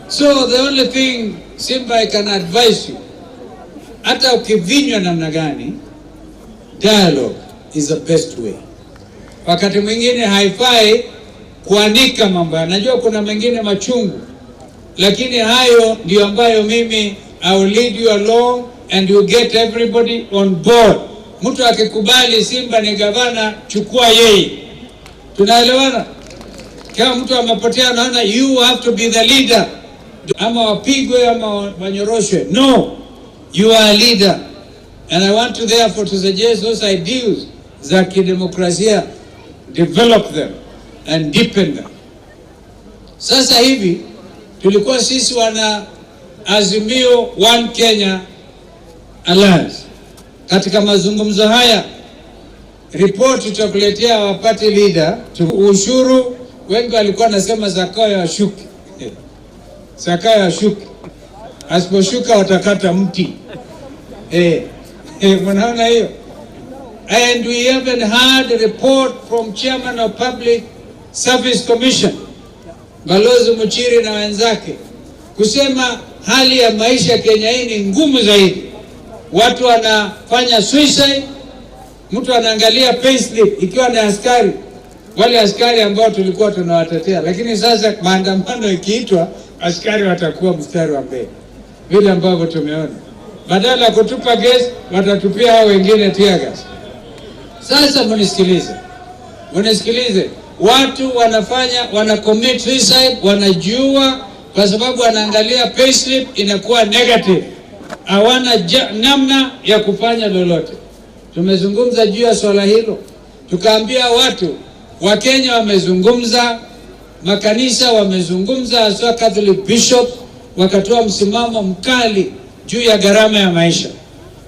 So the only thing Simba I can advise you, hata ukivinywa namna gani, dialogue is the best way. Wakati mwingine haifai kuanika mambo, najua kuna mengine machungu, lakini hayo ndio ambayo mimi I will lead you along and you get everybody on board. Mtu akikubali Simba ni gavana, chukua yeye. Tunaelewana? Kama mtu amepotea, naona you have to be the leader, ama wapigwe ama wanyoroshwe. No, you are a leader and I want to therefore to suggest those ideals za kidemokrasia, develop them and deepen them. Sasa hivi tulikuwa sisi wana Azimio One Kenya Alliance katika mazungumzo haya, ripoti tutakuletea wa party leader. Ushuru wengi walikuwa nasema Zakayo ashuke, Zakayo ashuke, asiposhuka watakata mti. Mnaona hiyo? And we haven't had a report from chairman of Public Service Commission Balozi Muchiri na wenzake kusema hali ya maisha Kenya hii ni ngumu zaidi. Watu wanafanya suicide, mtu anaangalia payslip ikiwa ni askari, wale askari ambao tulikuwa tunawatetea, lakini sasa maandamano ikiitwa, askari watakuwa mstari wa mbele, vile ambavyo tumeona. Badala ya kutupa gas, watatupia hao wengine tear gas. Sasa munisikilize, munisikilize. Watu wanafanya wana commit suicide, wanajua kwa sababu wanaangalia payslip inakuwa negative, hawana namna ya kufanya lolote. Tumezungumza juu ya swala hilo, tukaambia watu Wakenya wamezungumza, makanisa wamezungumza, haswa Catholic Bishop wakatoa msimamo mkali juu ya gharama ya maisha,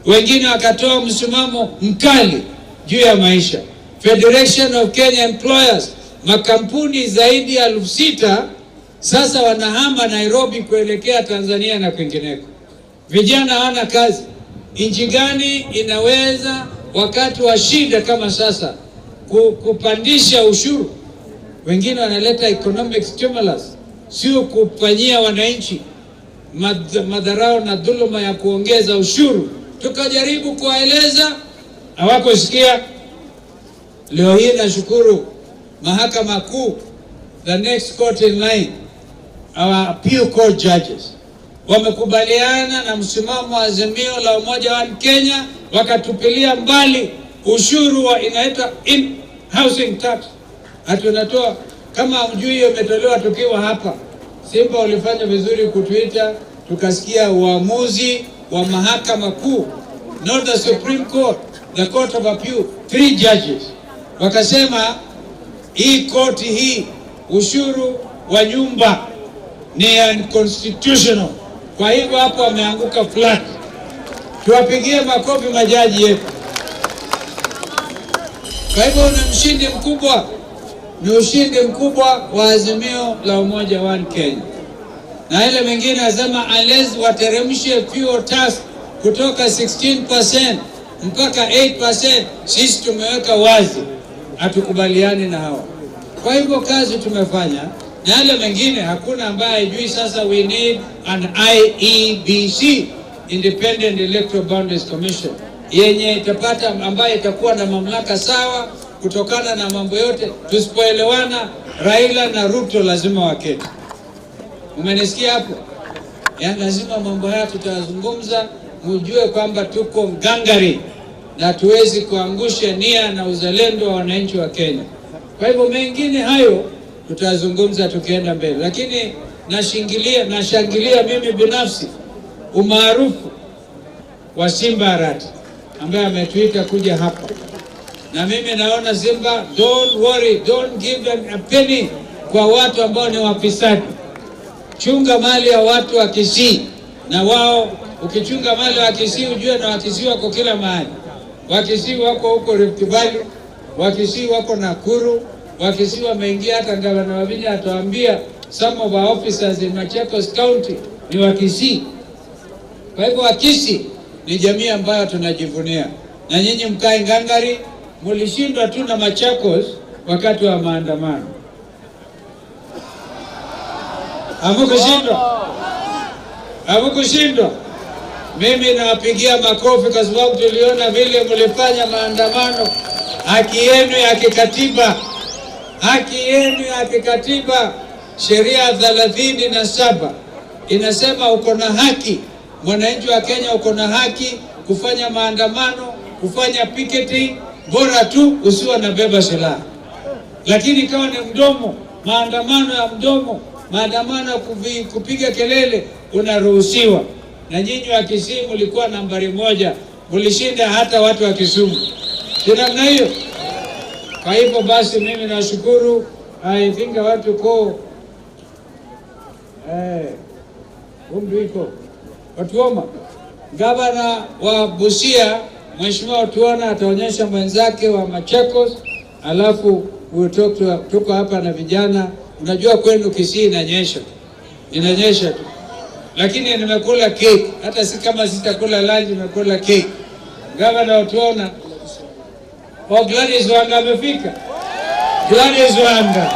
wengine wakatoa msimamo mkali juu ya maisha. Federation of Kenya Employers, makampuni zaidi ya 6,000 sasa wanahama Nairobi kuelekea Tanzania na kwingineko. Vijana hawana kazi. Nchi gani inaweza wakati wa shida kama sasa kupandisha ushuru? Wengine wanaleta economic stimulus, sio kufanyia wananchi madharau na dhuluma ya kuongeza ushuru. Tukajaribu kuwaeleza, hawakusikia. Leo hii nashukuru Mahakama Kuu, the next court in line, our appeal court judges wamekubaliana na msimamo wa Azimio la Umoja wa Kenya, wakatupilia mbali ushuru wa inaitwa in housing tax. Hatunatoa kama hujui hiyo imetolewa tukiwa hapa. Simba ulifanya vizuri kutuita, tukasikia uamuzi wa Mahakama Kuu, not the Supreme Court, the Court of Appeal, 3 judges wakasema hii koti hii ushuru wa nyumba ni unconstitutional. Kwa hivyo hapo wameanguka flat. Tuwapigie makofi majaji yetu. Kwa hivyo ni mshindi mkubwa, ni ushindi mkubwa wa Azimio la Umoja One Kenya. Na ile mengine nasema unless wateremshe fuel tax kutoka 16% mpaka 8%, sisi tumeweka wazi hatukubaliani na hawa. Kwa hivyo kazi tumefanya, na yale mengine hakuna ambaye hajui. Sasa we need an IEBC, Independent Electoral Boundaries Commission, yenye itapata, ambayo itakuwa na mamlaka sawa kutokana na mambo yote. Tusipoelewana, Raila na Ruto lazima waketi. Umenisikia hapo? Ya, lazima mambo haya tutazungumza, mjue kwamba tuko ngangari na tuwezi kuangusha nia na uzalendo wa wananchi wa Kenya. Kwa hivyo mengine hayo tutazungumza tukienda mbele, lakini nashangilia mimi binafsi umaarufu wa Simba Arati ambaye ametuita kuja hapa, na mimi naona Simba, don't worry, don't give them a penny kwa watu ambao ni wafisadi. Chunga mali ya watu wa Kisii, na wao ukichunga mali wa Kisii ujue na Wakisii wako kila mahali. Wakisii wako huko Rift Valley, Wakisii wako Nakuru, Wakisii wameingia, hata gavana Wavinya atuambia some of our officers in Machakos County ni Wakisii. Kwa hivyo Wakisii ni jamii ambayo tunajivunia, na nyinyi mkae ngangari. Mulishindwa tu na Machakos wakati wa maandamano, hamukushindwa? Hamukushindwa? Mimi nawapigia makofi kwa sababu tuliona vile mlifanya maandamano, haki yenu ya kikatiba, haki yenu ya kikatiba. Sheria 37 inasema uko na haki, mwananchi wa Kenya uko na haki kufanya maandamano, kufanya picketing, bora tu usiwe nabeba silaha. Lakini kama ni mdomo, maandamano ya mdomo, maandamano ya kupiga kelele, unaruhusiwa. Na nyinyi wa Kisii mlikuwa nambari moja, mlishinda hata watu wa Kisumu, si namna hiyo? Kwa hivyo basi mimi nashukuru. I think I want to call umdu iko Otuoma, gavana wa Busia, Mheshimiwa Otuona ataonyesha mwenzake wa Machakos, alafu we'll talk to, tuko hapa na vijana. Unajua kwenu Kisii inanyesha, inanyesha tu, lakini nimekula cake, hata si kama sitakula lunch, nimekula cake. Gavana Otuona, oh, Gladys Wanga amefika. Gladys Wanga,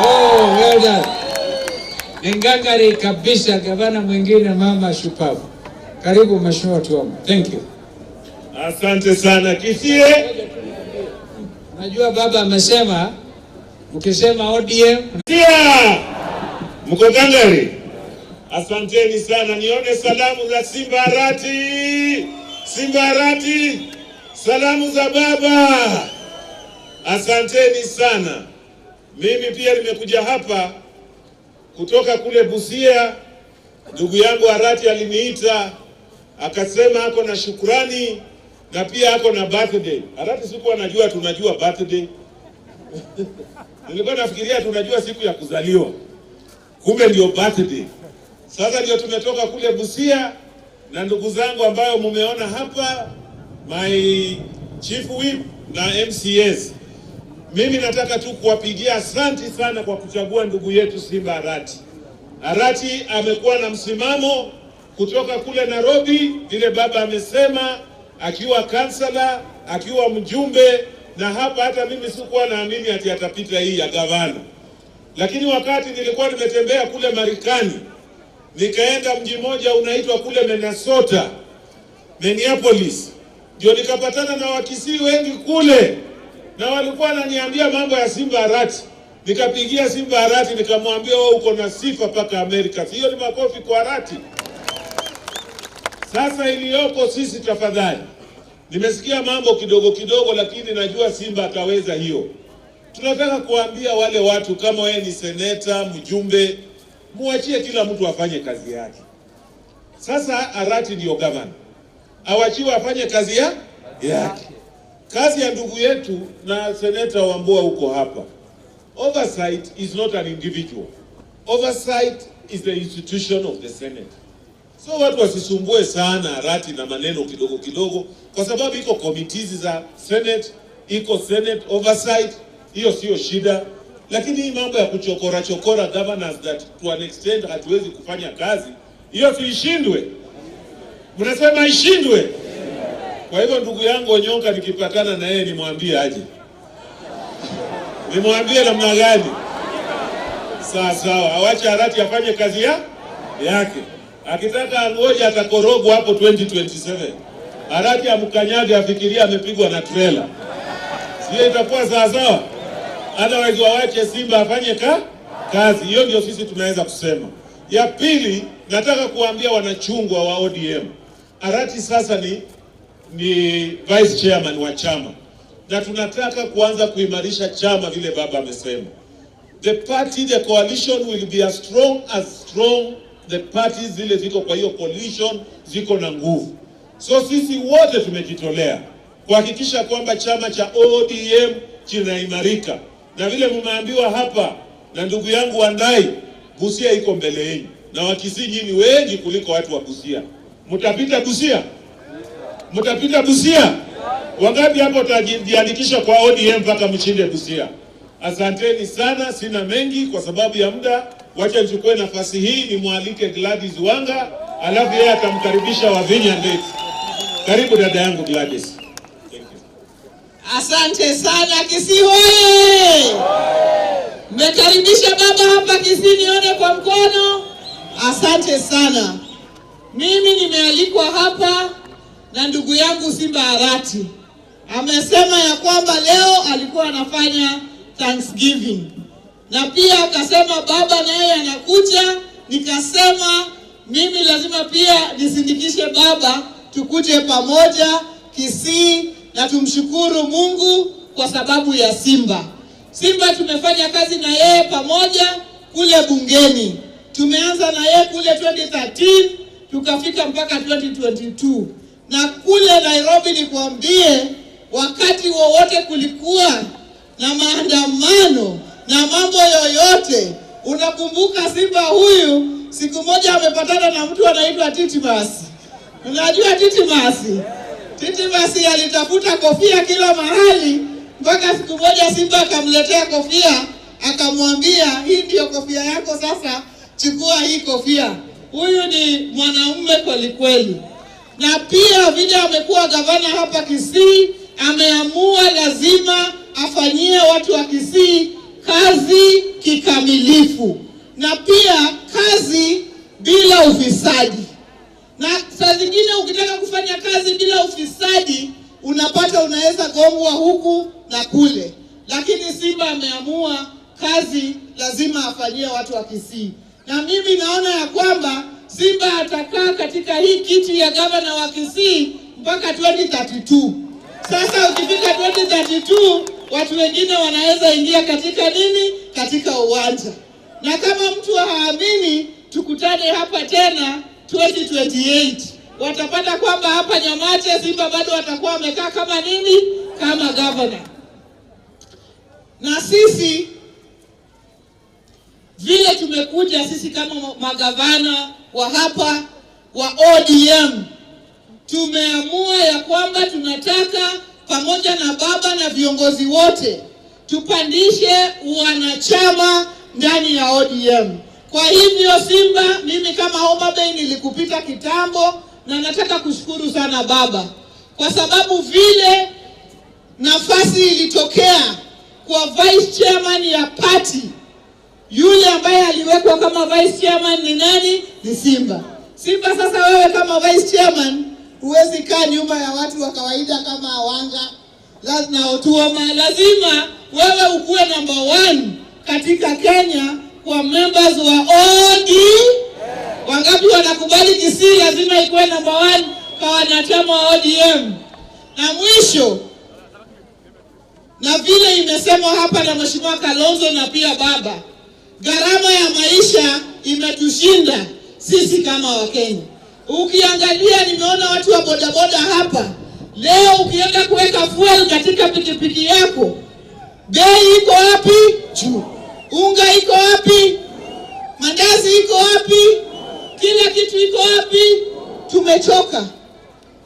oh, well done. Ni ngangari kabisa, gavana mwingine mama shupavu. Karibu Mheshimiwa Otuoma. Thank you. Asante sana Kisii. Najua baba amesema ukisema ODM Sia! Mko ngangari? Asanteni sana, nione salamu za Simba Arati, Simba Arati, salamu za baba. Asanteni sana. Mimi pia nimekuja hapa kutoka kule Busia. Ndugu yangu Arati aliniita akasema ako na shukrani na pia ako na birthday. Arati, sikuwa najua tunajua birthday. Nilikuwa nafikiria tunajua siku ya kuzaliwa, kumbe ndio birthday. Sasa ndio tumetoka kule Busia na ndugu zangu ambayo mumeona hapa, my chief whip na MCAs. Mimi nataka tu kuwapigia asanti sana kwa kuchagua ndugu yetu Simba Arati. Arati amekuwa na msimamo kutoka kule Nairobi, vile baba amesema, akiwa kansala, akiwa mjumbe, na hapa hata mimi sikuwa naamini ati atapita hii ya gavana, lakini wakati nilikuwa nimetembea kule Marekani, nikaenda mji mmoja unaitwa kule Minnesota, Minneapolis, ndio nikapatana na Wakisii wengi kule, na walikuwa wananiambia mambo ya Simba Arati. Nikapigia Simba Arati nikamwambia, wewe uko na sifa mpaka Amerika. Hiyo ni makofi kwa Arati. Sasa iliyoko sisi, tafadhali, nimesikia mambo kidogo kidogo, lakini najua Simba ataweza hiyo. Tunataka kuambia wale watu, kama wewe ni seneta, mjumbe, muachie kila mtu afanye kazi yake. Sasa Arati ndio gavana, awachiwe afanye kazi yake. Kazi ya ndugu yetu na seneta Wambua huko hapa. Oversight is not an individual. Oversight is the institution of the Senate. So watu wasisumbue sana Arati na maneno kidogo kidogo, kwa sababu iko committees za Senate, iko Senate oversight, hiyo sio shida. Lakini hii mambo ya kuchokora chokora governors that to an extent hatuwezi kufanya kazi, hiyo si ishindwe? Mnasema ishindwe? Kwa hivyo ndugu yangu Onyonka nikipatana na yeye nimwambie aje? Nimwambie namna gani? Sawa sawa, awache Arati afanye kazi yake. Akitaka angoje atakorogwa hapo 2027. Arati amkanyage afikiria amepigwa na trailer. Sio itakuwa sawa sawa? Otherwise wawache Simba afanye kazi. Hiyo ndio sisi tunaweza kusema. Ya pili, nataka kuambia wanachungwa wa ODM. Arati sasa ni vice chairman wa chama, na tunataka kuanza kuimarisha chama vile baba amesema. The party, the coalition will be as strong as strong the parties zile ziko kwa hiyo coalition ziko na nguvu. So sisi wote tumejitolea kuhakikisha kwamba chama cha ODM kinaimarika, na vile mmeambiwa hapa na ndugu yangu Wandai, Busia iko mbele yenu, na Wakisii nyinyi wengi kuliko watu wa Busia. Mtapita Busia? Mtapita Busia? Wangapi hapo watajiandikisha kwa ODM mpaka mshinde Busia? Asanteni sana, sina mengi kwa sababu ya muda. Wacha nichukue nafasi hii nimwalike Gladys Wanga, alafu yeye atamkaribisha Wavinya Ndeti. Karibu dada yangu Gladys. Thank you. Asante sana Kisii hoye! Mmekaribisha baba hapa Kisii, nione kwa mkono. Asante sana. Mimi nimealikwa hapa na ndugu yangu Simba Arati. Amesema ya kwamba leo alikuwa anafanya Thanksgiving na pia akasema baba naye anakuja. Nikasema mimi lazima pia nisindikishe baba, tukuje pamoja Kisii na tumshukuru Mungu kwa sababu ya Simba. Simba tumefanya kazi na yeye pamoja kule bungeni. Tumeanza na yeye kule 2013 tukafika mpaka 2022 na kule Nairobi, nikwambie, wakati wowote kulikuwa na maandamano na mambo yoyote, unakumbuka Simba huyu siku moja amepatana na mtu anaitwa Titimas. Unajua Titimas? Titimas alitafuta kofia kila mahali mpaka siku moja Simba akamletea kofia, akamwambia hii ndio kofia yako sasa, chukua hii kofia. Huyu ni mwanaume kweli kweli, na pia vile amekuwa gavana hapa Kisii, ameamua lazima afanyie watu wa Kisii kazi kikamilifu, na pia kazi bila ufisadi. Na saa zingine ukitaka kufanya kazi bila ufisadi, unapata unaweza gongwa huku na kule, lakini Simba ameamua kazi lazima afanyie watu wa Kisii, na mimi naona ya kwamba Simba atakaa katika hii kiti ya gavana wa Kisii mpaka 2032. Sasa ukifika 2032 watu wengine wanaweza ingia katika nini? Katika uwanja. Na kama mtu haamini, tukutane hapa tena 2028 watapata kwamba hapa Nyamache Simba bado watakuwa wamekaa kama nini? Kama governor. Na sisi vile tumekuja sisi kama magavana wa hapa wa ODM, tumeamua ya kwamba tunataka pamoja na baba na viongozi wote tupandishe wanachama ndani ya ODM. Kwa hivyo Simba, mimi kama Homa Bay nilikupita kitambo, na nataka kushukuru sana baba kwa sababu vile nafasi ilitokea kwa vice chairman ya party, yule ambaye aliwekwa kama vice chairman ni nani? Ni Simba. Simba, sasa wewe kama vice chairman huwezi kaa nyuma ya watu wa kawaida kama Wanga na Otuoma, lazima wewe ukuwe number one katika Kenya kwa members wa ODM. Wangapi wanakubali Kisii lazima ikuwe number one kwa wanachama wa ODM? Na mwisho, na vile imesemwa hapa na Mheshimiwa Kalonzo na pia baba, gharama ya maisha imetushinda sisi kama Wakenya. Ukiangalia, nimeona watu wa bodaboda hapa leo, ukienda kuweka fuel katika pikipiki yako, bei iko wapi? Juu. Unga iko wapi? Mandazi iko wapi? Kila kitu iko wapi? Tumechoka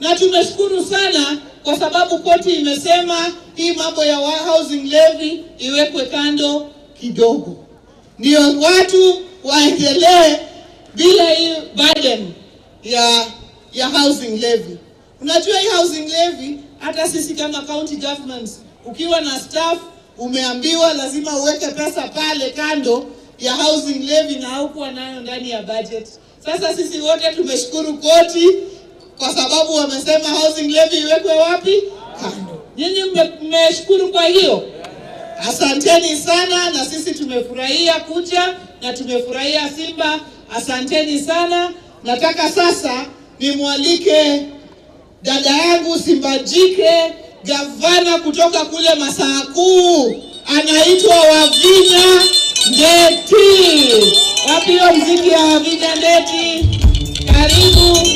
na tumeshukuru sana kwa sababu koti imesema hii mambo ya housing levy iwekwe kando kidogo, ndio watu waendelee bila hii burden ya housing levy. Unajua hii housing levy, hata sisi kama county governments, ukiwa na staff umeambiwa lazima uweke pesa pale kando ya housing levy na haukuwa nayo ndani ya budget. Sasa sisi wote tumeshukuru koti kwa sababu wamesema housing levy iwekwe wapi? Kando. Nyinyi mmeshukuru kwa hiyo? Asanteni sana, na sisi tumefurahia kuja na tumefurahia Simba. Asanteni sana. Nataka sasa nimwalike dada yangu Simba Jike, gavana kutoka kule Masaku, anaitwa Wavinya Ndeti. Wapi hiyo mziki ya Wavinya Ndeti? Karibu.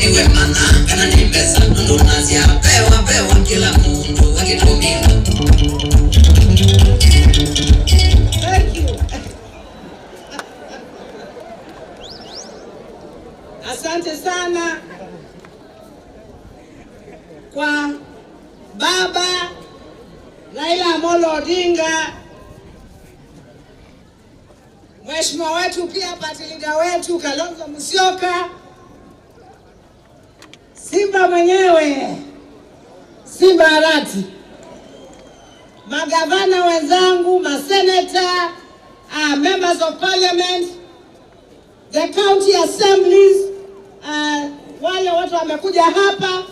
Iwe mana kana ni pesa ndo pewa pewa kila mtu akitumia. Thank you. Baba Raila Amolo Odinga, Mheshimiwa wetu pia party leader wetu Kalonzo Musyoka, Simba mwenyewe, Simba Arati, magavana wenzangu, maseneta, members of parliament, the county assemblies, wale watu wamekuja hapa.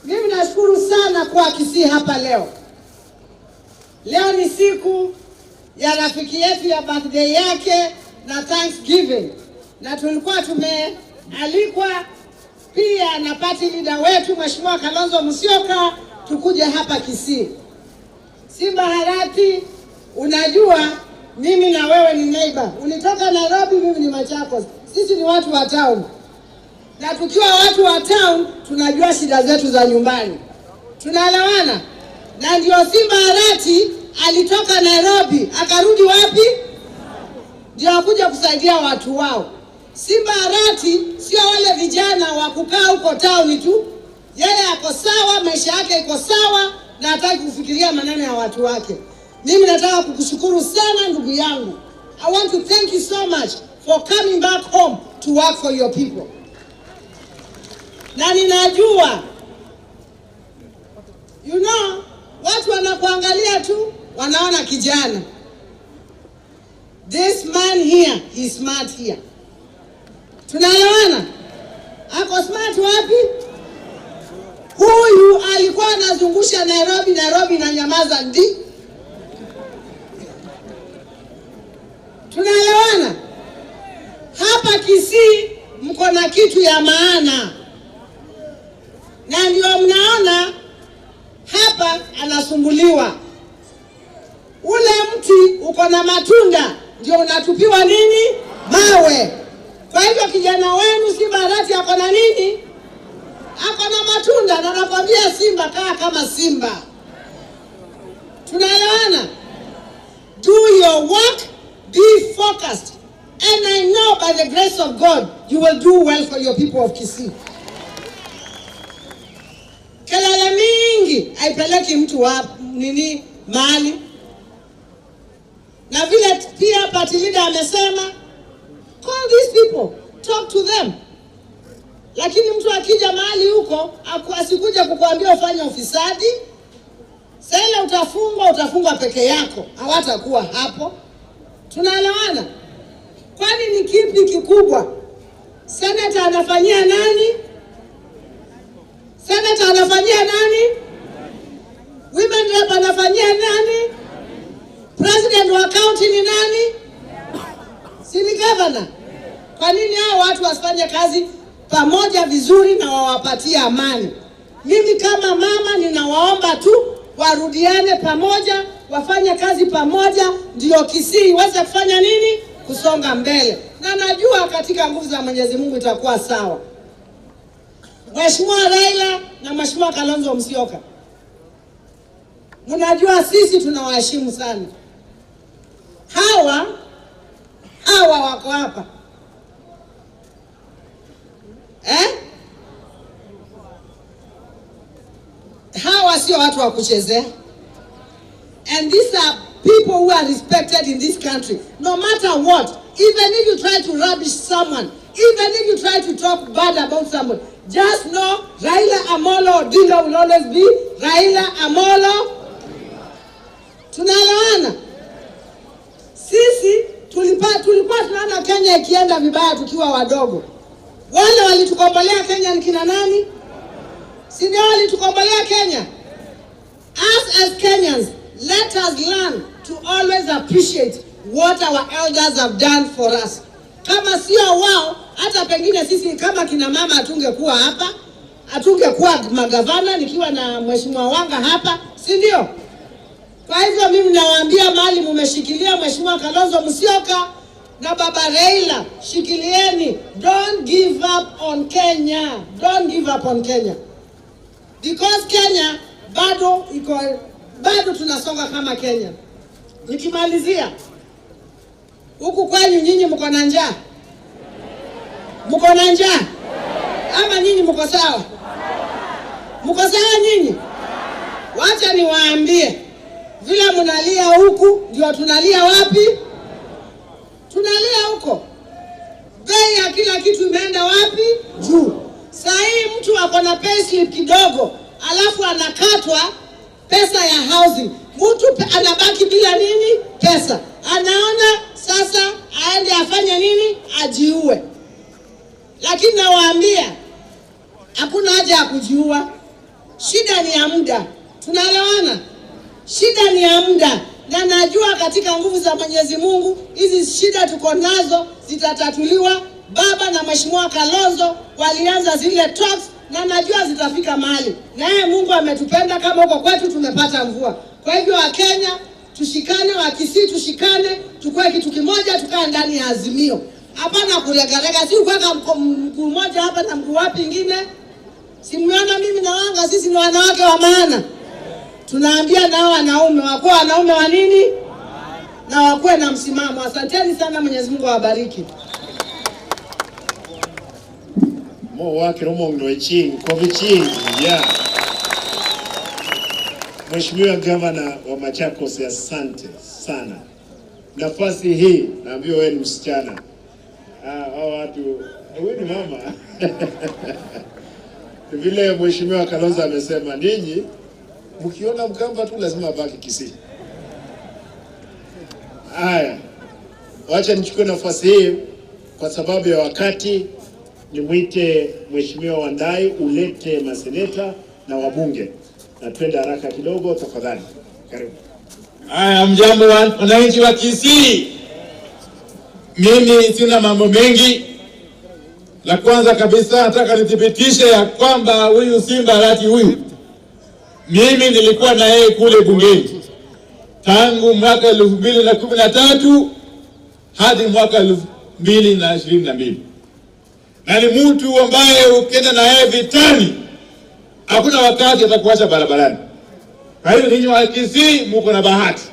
Mimi nashukuru sana kwa Kisii hapa leo. Leo ni siku ya rafiki yetu ya birthday yake na Thanksgiving, na tulikuwa tumealikwa pia na party leader wetu Mheshimiwa Kalonzo Musyoka tukuje hapa Kisii. Simba Harati, unajua mimi na wewe ni neighbor. Ulitoka Nairobi, mimi ni Machakos. Sisi ni watu wa town. Na tukiwa watu wa town tunajua shida zetu za nyumbani. Tunaelewana? Na ndio Simba Arati alitoka Nairobi akarudi wapi? Ndio akuja kusaidia watu wao. Simba Arati sio wale vijana wa kukaa huko town tu. Yeye ako sawa, maisha yake iko sawa na hataki kufikiria maneno ya watu wake. Mimi nataka kukushukuru sana ndugu yangu. I want to thank you so much for coming back home to work for your people. Na ninajua, you know, watu wanakuangalia tu, wanaona kijana. This man here is smart here. Tunaelewana? Ako smart wapi? Huyu alikuwa anazungusha Nairobi, Nairobi na nyamaza ndi. Tunaelewana? Hapa Kisii mko na kitu ya maana. Na ndio mnaona hapa anasumbuliwa. Ule mti uko na matunda ndio unatupiwa nini? Mawe. Kwa hivyo kijana wenu Simba Arati ako na nini? Ako na matunda, na nakwambia Simba, kaa kama simba. Tunaelewana? Do your work, be focused. And I know by the grace of God you will do well for your people of Kisii. Kelele mingi haipeleki mtu wa nini mahali. Na vile pia party leader amesema, call these people, talk to them. Lakini mtu akija mahali huko asikuja kukuambia ufanye ufisadi. Sasa utafungwa, utafungwa peke yako, hawatakuwa hapo. Tunaelewana? Kwani ni kipi kikubwa? Senator anafanyia nani? Senator anafanyia nani? Women rep anafanyia nani? President wa county ni nani? Si ni governor? Kwa nini hao watu wasifanye kazi pamoja vizuri na wawapatie amani? Mimi kama mama ninawaomba tu warudiane pamoja, wafanye kazi pamoja, ndio Kisii iweze kufanya nini? Kusonga mbele. Na najua katika nguvu za Mwenyezi Mungu itakuwa sawa. Mheshimiwa Raila na Mheshimiwa Kalonzo Musyoka, mnajua sisi tunawaheshimu sana. Hawa wako hapa. Hawa sio watu wa kuchezea. And these are people who are respected in this country. No matter what, even if you try to rubbish someone, even if you try to talk bad about someone, just know Raila Amolo Odinga will always be Raila Amolo. Tunaelewana? Sisi tulikuwa tunaona Kenya ikienda vibaya tukiwa wadogo. Wale walitukombolea Kenya ni kina nani? Si ndio walitukombolea Kenya? Us as Kenyans, let us learn to always appreciate what our elders have done for us. Kama sio wao, hata pengine sisi kama kina mama hatungekuwa hapa, hatungekuwa magavana nikiwa na Mheshimiwa Wanga hapa, si ndio? Kwa hivyo mimi nawaambia mahali mumeshikilia Mheshimiwa Kalonzo Musyoka na Baba Raila, shikilieni. Don't give up on Kenya. Don't give up on Kenya. Because Kenya bado iko, bado tunasonga kama Kenya. Nikimalizia, huku kwenyu nyinyi mko na njaa? Mko na njaa? Ama nyinyi mko sawa? Mko sawa nyinyi? Wacha niwaambie, vile mnalia huku ndio tunalia wapi? Tunalia huko. Bei ya kila kitu imeenda wapi? Juu. Saa hii mtu ako na payslip kidogo, alafu anakatwa pesa ya housing. Mtu anabaki bila nini? Pesa. Anaona sasa aende afanye nini? Ajiue. Lakini nawaambia hakuna haja ya kujiua. Shida ni ya muda. Tunaelewana? Shida ni ya muda. Na najua katika nguvu za Mwenyezi Mungu hizi shida tuko nazo zitatatuliwa. Baba na Mheshimiwa Kalonzo walianza zile talks na najua zitafika mahali. Na yeye Mungu ametupenda, kama huko kwetu tumepata mvua. Kwa hivyo Wakenya tushikane, Wakisii tushikane, tukue kitu kimoja, tukae ndani ya Azimio. Hapana kulegalega, si kuweka mguu mmoja hapa na mguu wapi ingine. Simuona mimi na Wanga, sisi ni wanawake wa maana. Tunaambia nao wanaume wakuwe wanaume wa nini? Na wakuwe na msimamo. Asanteni sana, Mwenyezi Mungu awabariki. Mo wake romo eching, koviching, yeah. Mheshimiwa Gavana wa Machakos, asante sana. Nafasi hii naambiwa wewe ni msichana. Hao watu, wewe ni mama. Vile Mheshimiwa Kalonzo amesema, ninyi mkiona Mkamba tu lazima abaki Kisii. Haya, wacha nichukue nafasi hii kwa sababu ya wakati, nimwite Mheshimiwa Wandai ulete maseneta na wabunge. Na twende haraka kidogo tafadhali. Karibu. Haya, mjambo wananchi wa Kisii. Mimi sina mambo mengi. La kwanza kabisa nataka nithibitishe ya kwamba huyu Simba Arati huyu, mimi nilikuwa na yeye kule bungeni tangu mwaka 2013 hadi mwaka 2022. Na ni mtu ambaye ukienda na yeye vitani hakuna wakati atakuacha barabarani. Kwa hiyo ninyi wa Kisii mko na bahati.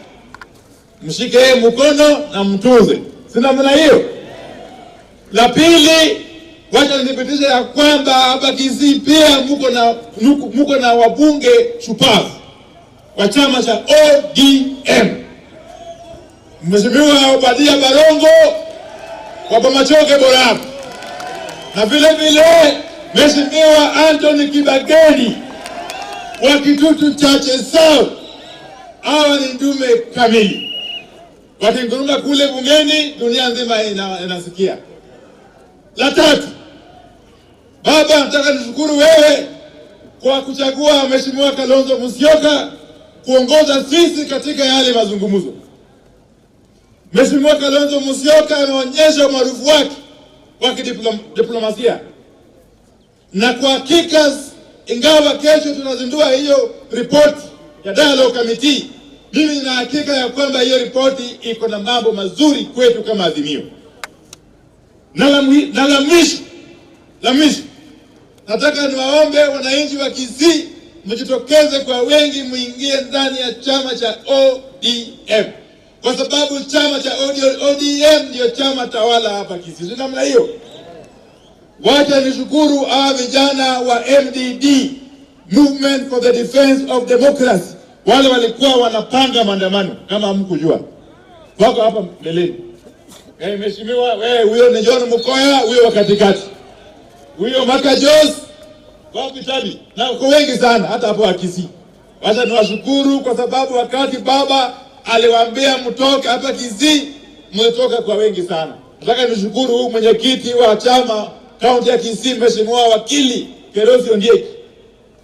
Mshike yeye mkono na mtunze. Si namna hiyo? La pili, wacha nithibitishe ya kwamba hapa Kisii pia mko na wabunge shupavu wa chama cha ODM. Mheshimiwa Obadia Barongo wa Bomachoge Borabu, na vile vile Mheshimiwa Anthony Kibageni wa Kitutu Chache South. Hawa ni ndume kamili. Wakinguruma kule bungeni, dunia nzima inasikia. La tatu, baba, nataka nishukuru wewe kwa kuchagua Mheshimiwa Kalonzo Musyoka kuongoza sisi katika yale mazungumzo. Mheshimiwa Kalonzo Musyoka ameonyesha umaarufu wake wa kidiplomasia. Na kwa hakika, ingawa kesho tunazindua hiyo ripoti ya Dialogue Committee, mimi nina hakika ya kwamba hiyo ripoti iko na mambo mazuri kwetu kama Azimio. Na la mwisho, nataka niwaombe wananchi wa Kisii mjitokeze kwa wengi, muingie ndani ya chama cha ODM, kwa sababu chama cha ODM ndio chama tawala hapa Kisii. Si namna hiyo? Wacha nishukuru hawa vijana wa MDD, Movement for the Defense of Democracy. Wale walikuwa wanapanga maandamano kama hamkujua. Wako hapa mbeleni. Mheshimiwa, wewe huyo ni John Mukoya, huyo wa katikati. Huyo Maka Jos, wapi tabi? Na uko wengi sana hata hapo Kisii. Wacha niwashukuru kwa sababu wakati baba aliwaambia mtoke hapa Kisii, mlitoka kwa wengi sana. Nataka nishukuru huyu mwenyekiti wa chama kaunti ya Kisii, Mheshimiwa Wakili Kerosi Ondieki.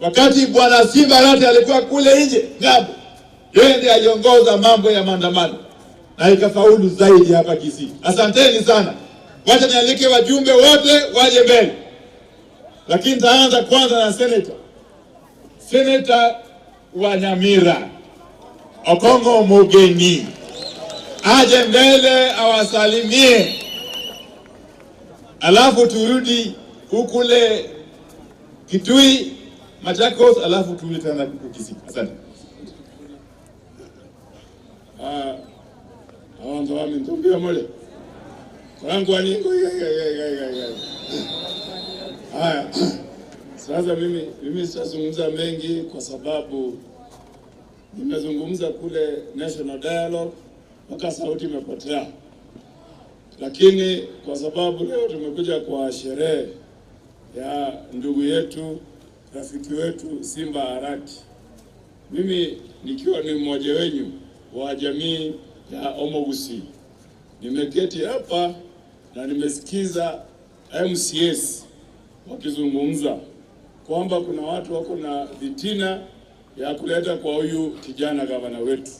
Wakati Bwana Simba Arati alikuwa kule nje ng'ambo, yeye ndiye aliongoza mambo ya maandamano na ikafaulu zaidi hapa Kisii. Asanteni sana. Wacha nialike wajumbe wote waje mbele. Lakini taanza kwanza na senator. Senator wa Nyamira, Okongo Mugeni, aje mbele awasalimie. Alafu turudi kule Kitui, Machakos, alafu turudi tena Kisii. Asante. Awanzo wami ntumbia mole. Korangu aningo. Haya. Sasa mimi sitazungumza mengi kwa sababu nimezungumza kule National Dialogue mpaka sauti imepotea. Lakini kwa sababu leo tumekuja kwa sherehe ya ndugu yetu, rafiki wetu Simba Arati, mimi nikiwa ni mmoja wenu wa jamii ya Omogusi, nimeketi hapa na nimesikiza MCS wakizungumza kwamba kuna watu wako na vitina ya kuleta kwa huyu kijana gavana wetu.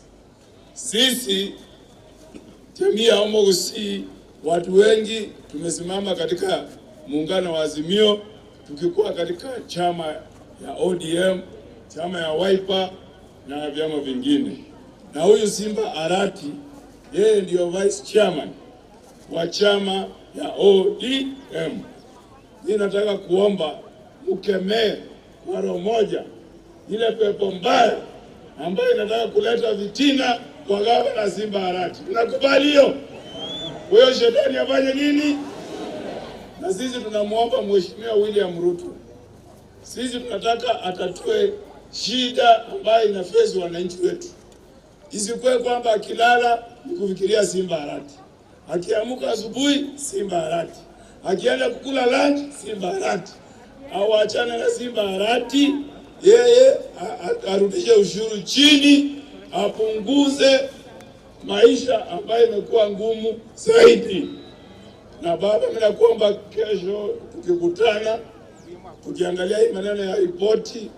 Sisi jamii ya Omogusi, watu wengi tumesimama katika muungano wa Azimio, tukikuwa katika chama ya ODM, chama ya Wiper na vyama vingine. Na huyu Simba Arati, yeye ndio vice chairman wa chama ya ODM. Mimi nataka kuomba mkemee kwa roho moja ile pepo mbaya ambayo inataka kuleta vitina kwa gavana Simba Arati. Tunakubali hiyo? Huyo shetani afanye nini? Na sisi tunamuomba Mheshimiwa William Ruto, sisi tunataka atatue shida ambayo inafezi wananchi wetu. Isikuwe kwamba akilala ni kufikiria Simba Arati, akiamka asubuhi Simba Arati, akienda kukula lunch Simba Arati. Awachane na Simba Arati, yeye arudishe ushuru chini, apunguze maisha ambayo imekuwa ngumu zaidi. Na baba, mimi nakuomba kesho tukikutana, tukiangalia hii maneno ya ripoti,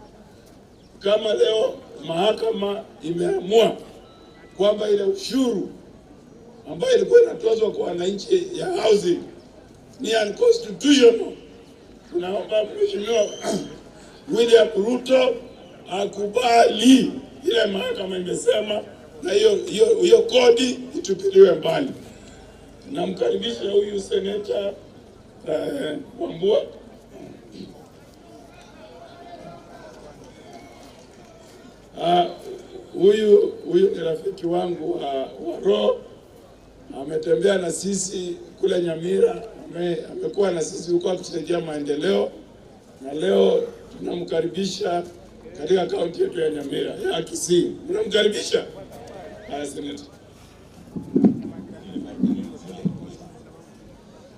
kama leo mahakama imeamua kwamba ile ushuru ambayo ilikuwa inatozwa kwa wananchi ya housing ni unconstitutional, tunaomba Mheshimiwa William Ruto akubali ile mahakama imesema, na hiyo kodi itupiliwe mbali. Namkaribisha huyu seneta Wambua. Huyu ni rafiki wangu wa roho, ametembea na sisi kule Nyamira, amekuwa na sisi huko akitusaidia maendeleo, na leo tunamkaribisha katika kaunti yetu ya Nyamira ya Kisii. Tunamkaribisha seneta.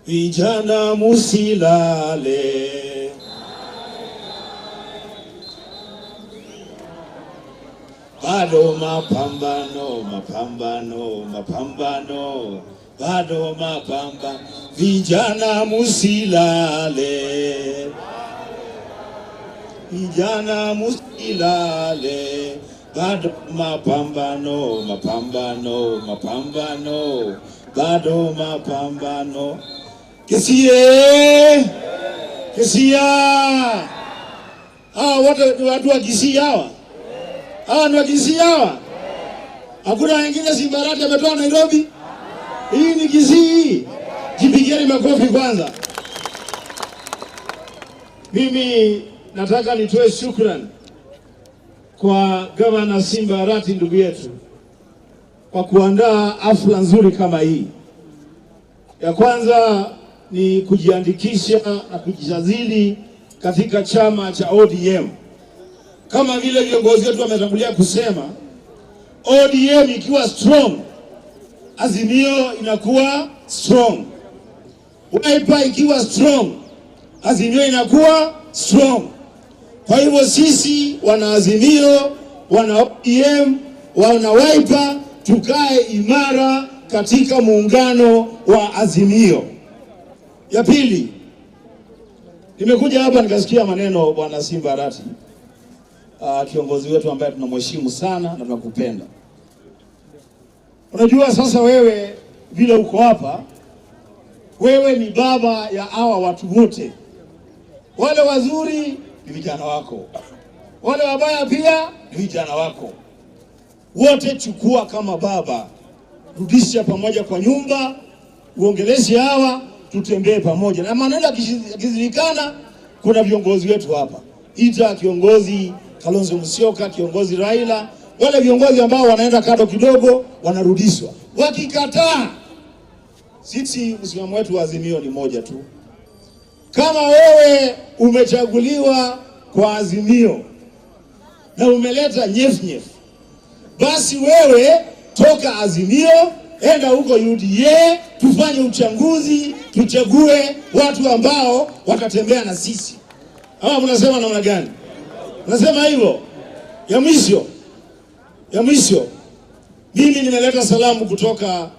Vijana musilale, bado mapambano, mapambano, mapambano, bado mapambano. Vijana musilale, vijana musilale, bado mapambano, mapambano, mapambano, bado mapambano. Kisie, Kisia, watu wa Kisii hawa. Hawa ni wa Kisii hawa. Hakuna wengine Simba Arati ametoa Nairobi. Hii ni Kisii. Jipigieni makofi kwanza. Mimi nataka nitoe shukrani kwa Gavana Simba Arati ndugu yetu kwa kuandaa hafla nzuri kama hii. Ya kwanza ni kujiandikisha na kujisajili katika chama cha ODM. Kama vile viongozi wetu wametangulia kusema, ODM ikiwa strong, Azimio inakuwa strong. Wiper ikiwa strong, Azimio inakuwa strong. Kwa hivyo sisi wana Azimio, wana ODM, wana Wiper, tukae imara katika muungano wa Azimio. Ya pili, nimekuja hapa nikasikia maneno bwana Simba Arati, kiongozi wetu ambaye tunamheshimu sana na tunakupenda. Unajua sasa wewe vile uko hapa, wewe ni baba ya hawa watu wote. Wale wazuri ni vijana wako, wale wabaya pia ni vijana wako. Wote chukua kama baba, rudisha pamoja kwa nyumba, uongeleshe hawa, tutembee pamoja. Na maneno yakizidikana, kuna viongozi wetu hapa. Ita kiongozi Kalonzo Musyoka, kiongozi Raila, wale viongozi ambao wanaenda kado kidogo wanarudishwa. Wakikataa, sisi msimamo wetu wa Azimio ni moja tu. Kama wewe umechaguliwa kwa Azimio na umeleta nyef, basi wewe toka Azimio, enda huko UDA, tufanye uchaguzi, tuchague watu ambao watatembea na sisi. Ama mnasema namna gani? Mnasema hivyo? Ya mwisho, mimi nimeleta salamu kutoka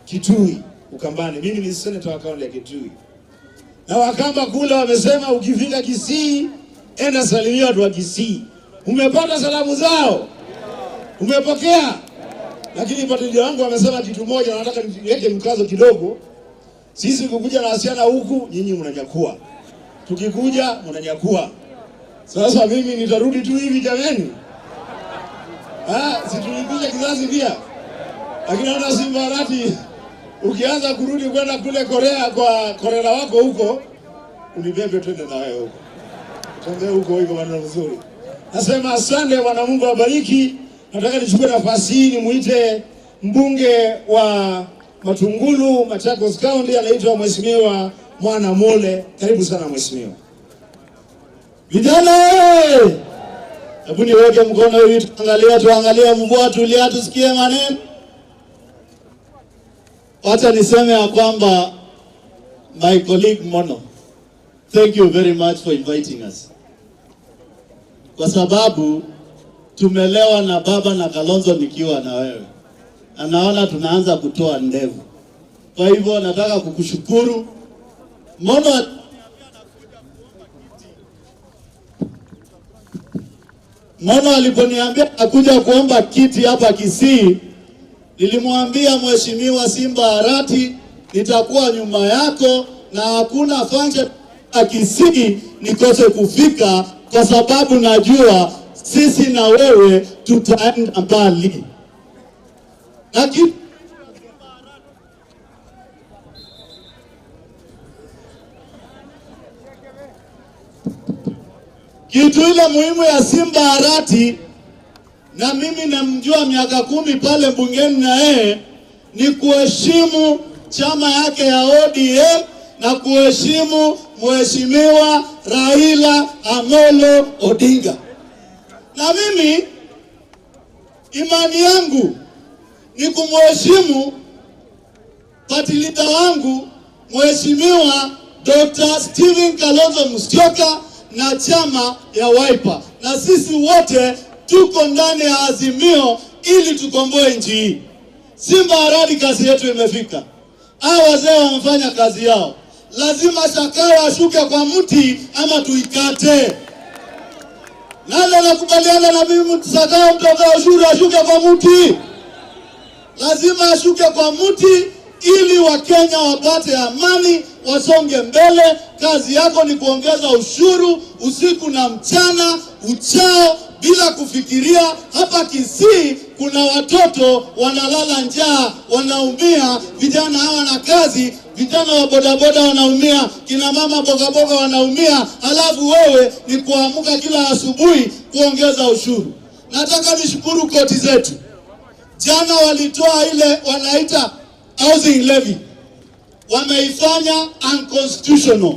Kitui Ukambani. Mimi ni senator wa kaunti ya Kitui, na Wakamba kule wamesema ukifika Kisii enda salimia watu wa Kisii. Umepata salamu zao? Umepokea? Lakini party wangu wamesema kitu moja, nataka niweke mkazo kidogo. Sisi kukuja na wasichana huku, nyinyi mnanyakua, tukikuja mnanyakua. Sasa mimi nitarudi tu hivi jameni? Ah, si tulikuja kizazi pia, lakini naona Simba Arati ukianza kurudi kwenda kule Korea kwa Korea wako huko, unibebe twende na wewe huko, tembee huko hivyo, maneno mzuri. Nasema asante Bwana, Mungu awabariki. Nataka nichukue nafasi hii nimuite mbunge wa Matungulu, Machakos County, anaitwa Mheshimiwa Mwana Mole. Karibu sana mheshimiwa. Vijana, hebu niweke mkono hivi tuangalie, tuangalie mvua, tulia, tusikie maneno. Wacha niseme ya kwamba my colleague Mono, thank you very much for inviting us, kwa sababu tumelewa na baba na Kalonzo nikiwa na wewe, na naona tunaanza kutoa ndevu. Kwa hivyo nataka kukushukuru Mono. Mono aliponiambia akuja kuomba kiti hapa Kisii, nilimwambia, "Mheshimiwa Simba Arati, nitakuwa nyuma yako na hakuna function ya Kisii nikose kufika, kwa sababu najua sisi na wewe tutaenda mbali." Lakini kitu ile muhimu ya Simba Arati, na mimi namjua miaka 10 pale bungeni na yeye, ni kuheshimu chama yake ya ODM na kuheshimu Mheshimiwa Raila Amolo Odinga. Na mimi imani yangu ni kumheshimu party leader wangu Mheshimiwa Dr. Stephen Kalonzo Musyoka na chama ya Wiper, na sisi wote tuko ndani ya Azimio ili tukomboe nchi hii. Simba Arati, kazi yetu imefika. Hao wazee wamefanya kazi yao, lazima Zakayo ashuke kwa mti ama tuikate. Nani anakubaliana na mimi? Zakayo mtoza ushuru ashuke kwa mti? Lazima ashuke kwa mti ili Wakenya wapate amani, wasonge mbele. Kazi yako ni kuongeza ushuru usiku na mchana uchao bila kufikiria. Hapa Kisii kuna watoto wanalala njaa, wanaumia, vijana hawana kazi, vijana wa bodaboda wanaumia, kina mama bogaboga wanaumia, halafu wewe ni kuamka kila asubuhi kuongeza ushuru. Nataka nishukuru koti zetu. Jana walitoa ile wanaita housing levy, wameifanya unconstitutional.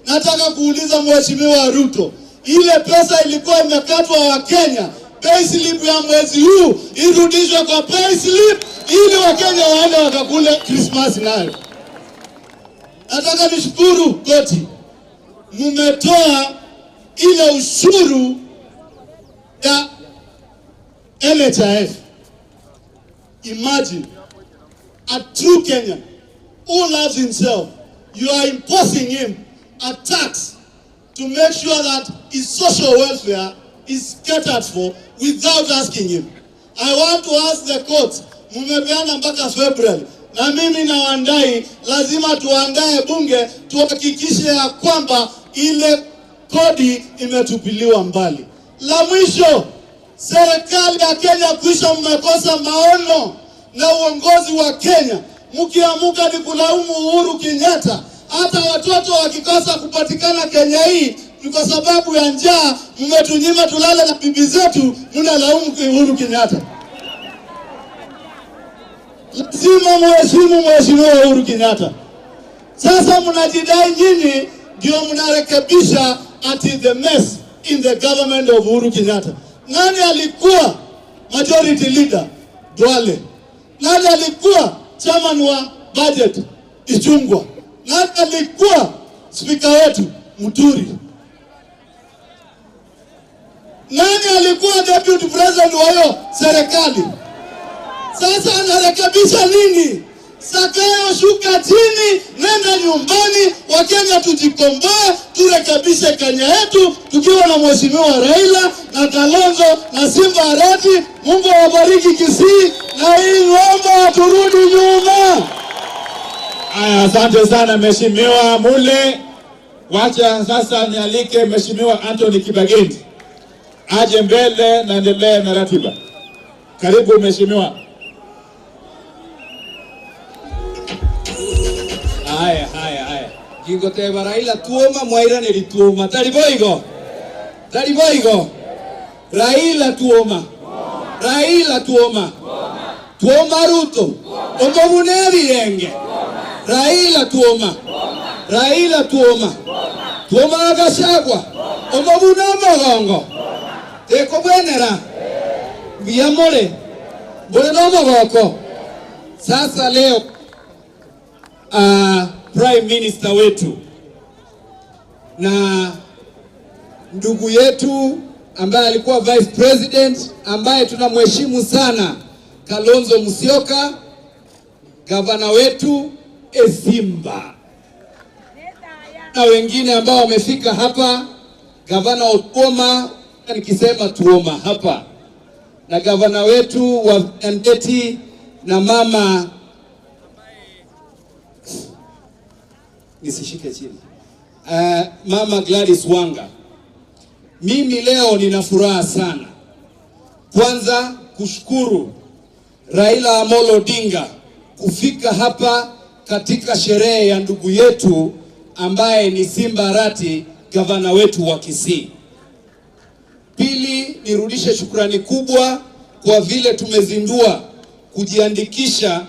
Nataka kuuliza Mheshimiwa Ruto, ile pesa ilikuwa imekatwa Wakenya, payslip ya mwezi huu irudishwe kwa payslip ili Wakenya waende wakakule Christmas nayo. Nataka nishukuru koti, mmetoa ile ushuru ya NHIF. Imagine a true Kenyan who loves himself, you are imposing him a tax to make sure that his social welfare is catered for without asking him. I want to ask the court, mmepeana mpaka February, na mimi na Wandayi lazima tuandae bunge tuhakikishe ya kwamba ile kodi imetupiliwa mbali. La mwisho, serikali ya Kenya kwisha, mmekosa maono na uongozi wa Kenya. Mkiamuka ni kulaumu Uhuru Kenyatta. Hata watoto wakikosa kupatikana Kenya hii ni kwa sababu ya njaa. Mmetunyima tulale na bibi zetu, mnalaumu Uhuru Kenyatta. Lazima muheshimu Mheshimiwa Uhuru Kenyatta. Sasa mnajidai nyinyi ndio mnarekebisha ati the mess in the government of Uhuru Kenyatta. Nani alikuwa majority leader? Duale. Nani alikuwa chairman wa budget? Ichungwa. Nani alikuwa speaker wetu? Muturi. Nani alikuwa deputy president wa hiyo serikali? Sasa anarekebisha nini? Zakayo, shuka chini, nenda nyumbani. Wakenya tujikomboe, turekebishe Kenya yetu tukiwa na Mheshimiwa Raila na Kalonzo na Simba Arati. Mungu awabariki Kisii na hii ng'ombe, turudi nyuma. Aya, asante sana Mheshimiwa Mule. Wacha sasa nialike Mheshimiwa Anthony Kibagendi aje mbele na endelee na ratiba. Karibu Mheshimiwa. Haya, haya, haya. Gingoteba Raila tuoma mwairaneri tuoma. Tariboigo. Tariboigo. Raila tuoma. Raila tuoma. Tuoma Ruto. Omomuneri enge. Raila tuoma. Raila tuoma. Tuoma Gachagua. Omobuna mogongo. Teko bwenera. Biamore. Bole no mogoko. Sasa leo Prime Minister wetu na ndugu yetu ambaye alikuwa Vice President ambaye tunamheshimu sana, Kalonzo Musyoka, gavana wetu Esimba, na wengine ambao wamefika hapa, gavana Otuoma, nikisema tuoma hapa, na gavana wetu wa Ndeti na mama, nisishike chini, Mama Gladys Wanga. Mimi leo nina furaha sana. Kwanza kushukuru Raila Amolo Odinga kufika hapa katika sherehe ya ndugu yetu ambaye ni Simba Arati, gavana wetu wa Kisii. Pili, nirudishe shukrani kubwa kwa vile tumezindua kujiandikisha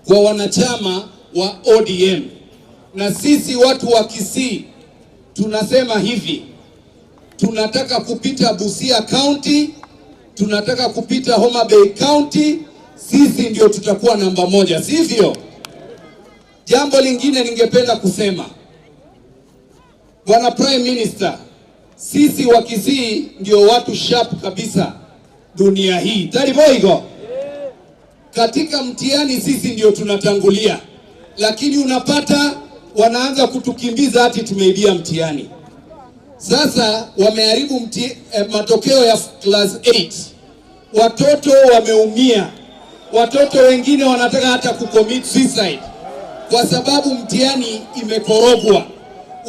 kwa wanachama wa ODM. Na sisi watu wa Kisii tunasema hivi, tunataka kupita Busia County, tunataka kupita Homa Bay County, sisi ndio tutakuwa namba moja, sivyo? Jambo lingine ningependa kusema, Bwana Prime Minister, sisi wa Kisii ndio watu sharp kabisa dunia hii. Tariboigo. Katika mtihani sisi ndio tunatangulia, lakini unapata wanaanza kutukimbiza ati tumeibia mtihani. Sasa wameharibu matokeo ya class 8. Watoto wameumia. Watoto wengine wanataka hata kucommit suicide kwa sababu mtihani imekorogwa.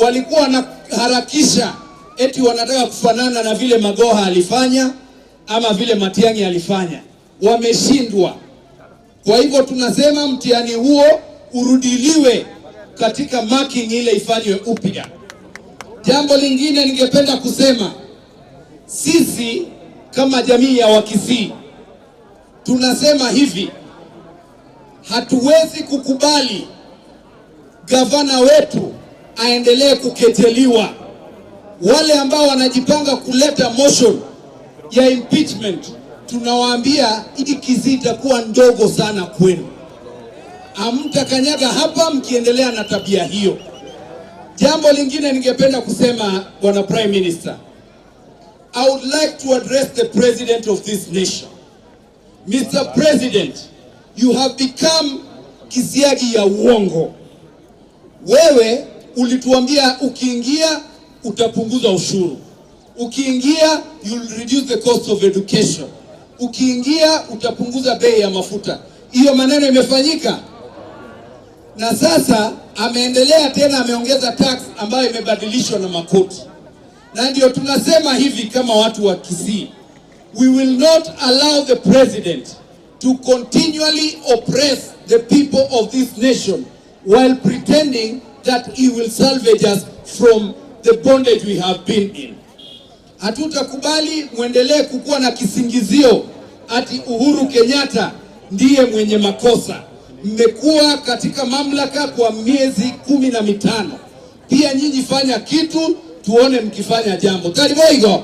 Walikuwa wanaharakisha eti wanataka kufanana na vile Magoha alifanya ama vile Matiang'i alifanya. Wameshindwa. Kwa hivyo tunasema mtihani huo urudiliwe katika marking ile ifanywe upya. Jambo lingine ningependa kusema, sisi kama jamii ya Wakisii tunasema hivi, hatuwezi kukubali gavana wetu aendelee kuketeliwa. Wale ambao wanajipanga kuleta motion ya impeachment, tunawaambia hii Kisii itakuwa ndogo sana kwenu. Hamtakanyaga hapa mkiendelea na tabia hiyo. Jambo lingine ningependa kusema, Bwana Prime Minister, I would like to address the president of this nation. Mr. President, you have become kisiagi ya uongo. Wewe ulituambia ukiingia utapunguza ushuru. Ukiingia you'll reduce the cost of education. Ukiingia utapunguza bei ya mafuta. Hiyo maneno imefanyika. Na sasa ameendelea tena, ameongeza tax ambayo imebadilishwa na makoti. Na ndio tunasema hivi kama watu wa Kisii, we will not allow the president to continually oppress the people of this nation while pretending that he will salvage us from the bondage we have been in. Hatutakubali muendelee kukuwa na kisingizio ati Uhuru Kenyatta ndiye mwenye makosa. Mmekuwa katika mamlaka kwa miezi 15. Pia nyinyi fanya kitu tuone mkifanya jambo. Tariboigo.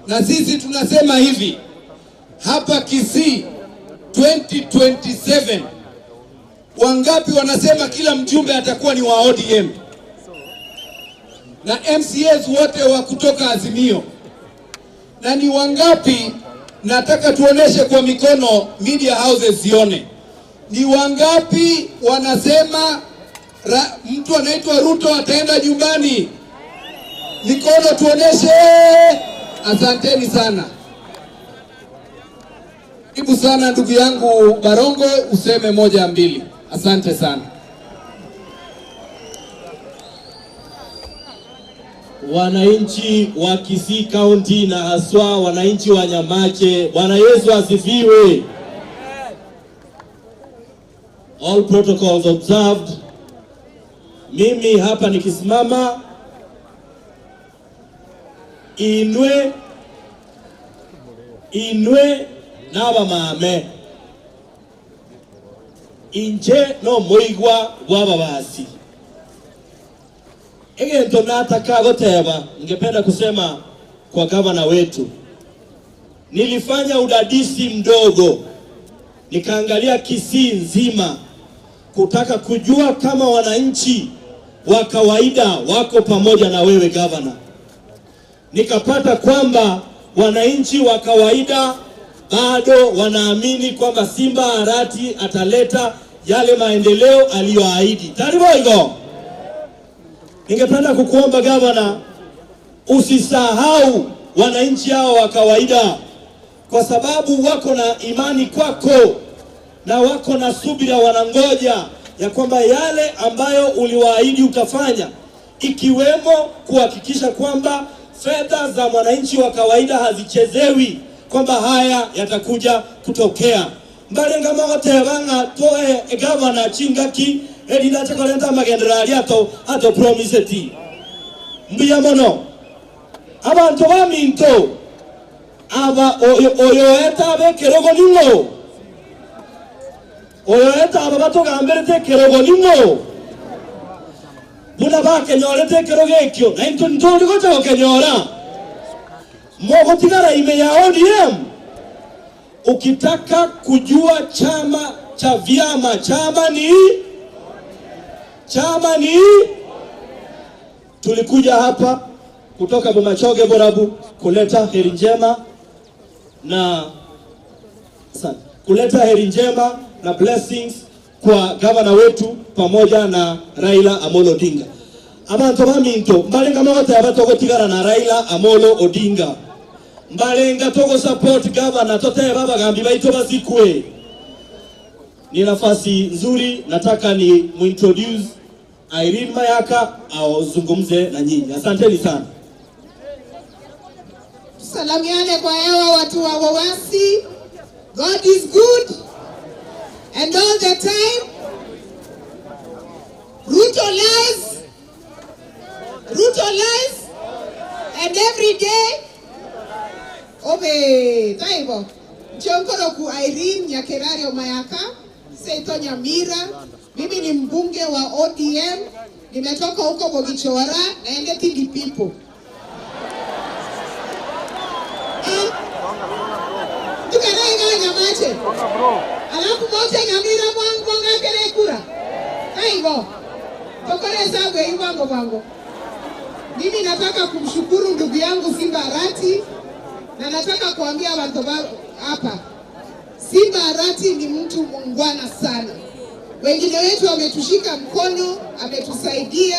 Na sisi tunasema hivi, hapa Kisii 2027 wangapi wanasema kila mjumbe atakuwa ni wa ODM na MCAs wote wa kutoka Azimio? Na ni wangapi, nataka tuoneshe kwa mikono, media houses zione, ni wangapi wanasema mtu anaitwa Ruto ataenda nyumbani? Mikono tuoneshe. Asanteni sana. Karibu sana ndugu yangu Barongo, useme moja mbili. Asante sana. Wananchi wa Kisii County na haswa wananchi wa Nyamache, Bwana Yesu asifiwe. All protocols observed. Mimi hapa nikisimama, inwe inwe naba mame inje no moigwa wababasi egento nataka goteba. Ningependa kusema kwa gavana wetu, nilifanya udadisi mdogo, nikaangalia Kisii nzima kutaka kujua kama wananchi wa kawaida wako pamoja na wewe gavana. Nikapata kwamba wananchi wa kawaida bado wanaamini kwamba Simba Arati ataleta yale maendeleo aliyoahidi. Tariboigo. Ningependa kukuomba gavana, usisahau wananchi hao wa kawaida, kwa sababu wako na imani kwako na wako na subira, wanangoja ya kwamba yale ambayo uliwaahidi utafanya, ikiwemo kuhakikisha kwamba fedha za mwananchi wa kawaida hazichezewi, kwamba haya yatakuja kutokea. Mbalenga magotebanga toe gavana chingaki edina chakolenta magendera ato ato promise ti mbuya mono abantu baminto aba oyo eta bekerogo ningo oyo eta aba batogamberete kerogo ningo buna bakenyorete kerogo ekyo na into ntoli gocha kenyora mogotigara ime ya ODM. Ukitaka kujua chama cha vyama, chama ni tulikuja hapa kutoka Bomachoge Borabu kuleta heri njema na kuleta heri njema na blessings kwa gavana wetu pamoja na Raila Amolo Odinga. Abantu baminto mbalenga mote abatogotigara na Raila Amolo Odinga, mbalenga togo support gavana tote baba gambi baito basikwe. Ni nafasi nzuri, nataka ni muintroduce Irene Mayaka azungumze na nyinyi. Asanteni sana. Salamiane kwa hewa watu wa Wawasi. God is good and all the time. Ruto lies. Ruto lies and every day. Obe, taibo. Nchonkoro ku Irene Nyakerario Mayaka, Seito Nyamira. Mimi ni mbunge wa ODM, nimetoka huko Bogichora, naende Tindi people. Tukarenga Nyamache. Alafu moja Nyamira mwangu ngakere kura. Taibo. Tokore sagwe iwango bango. Mimi nataka kumshukuru ndugu yangu Simba Arati, na nataka kuambia watu hapa, Simba Arati ni mtu muungwana sana. Wengine wetu ametushika mkono, ametusaidia.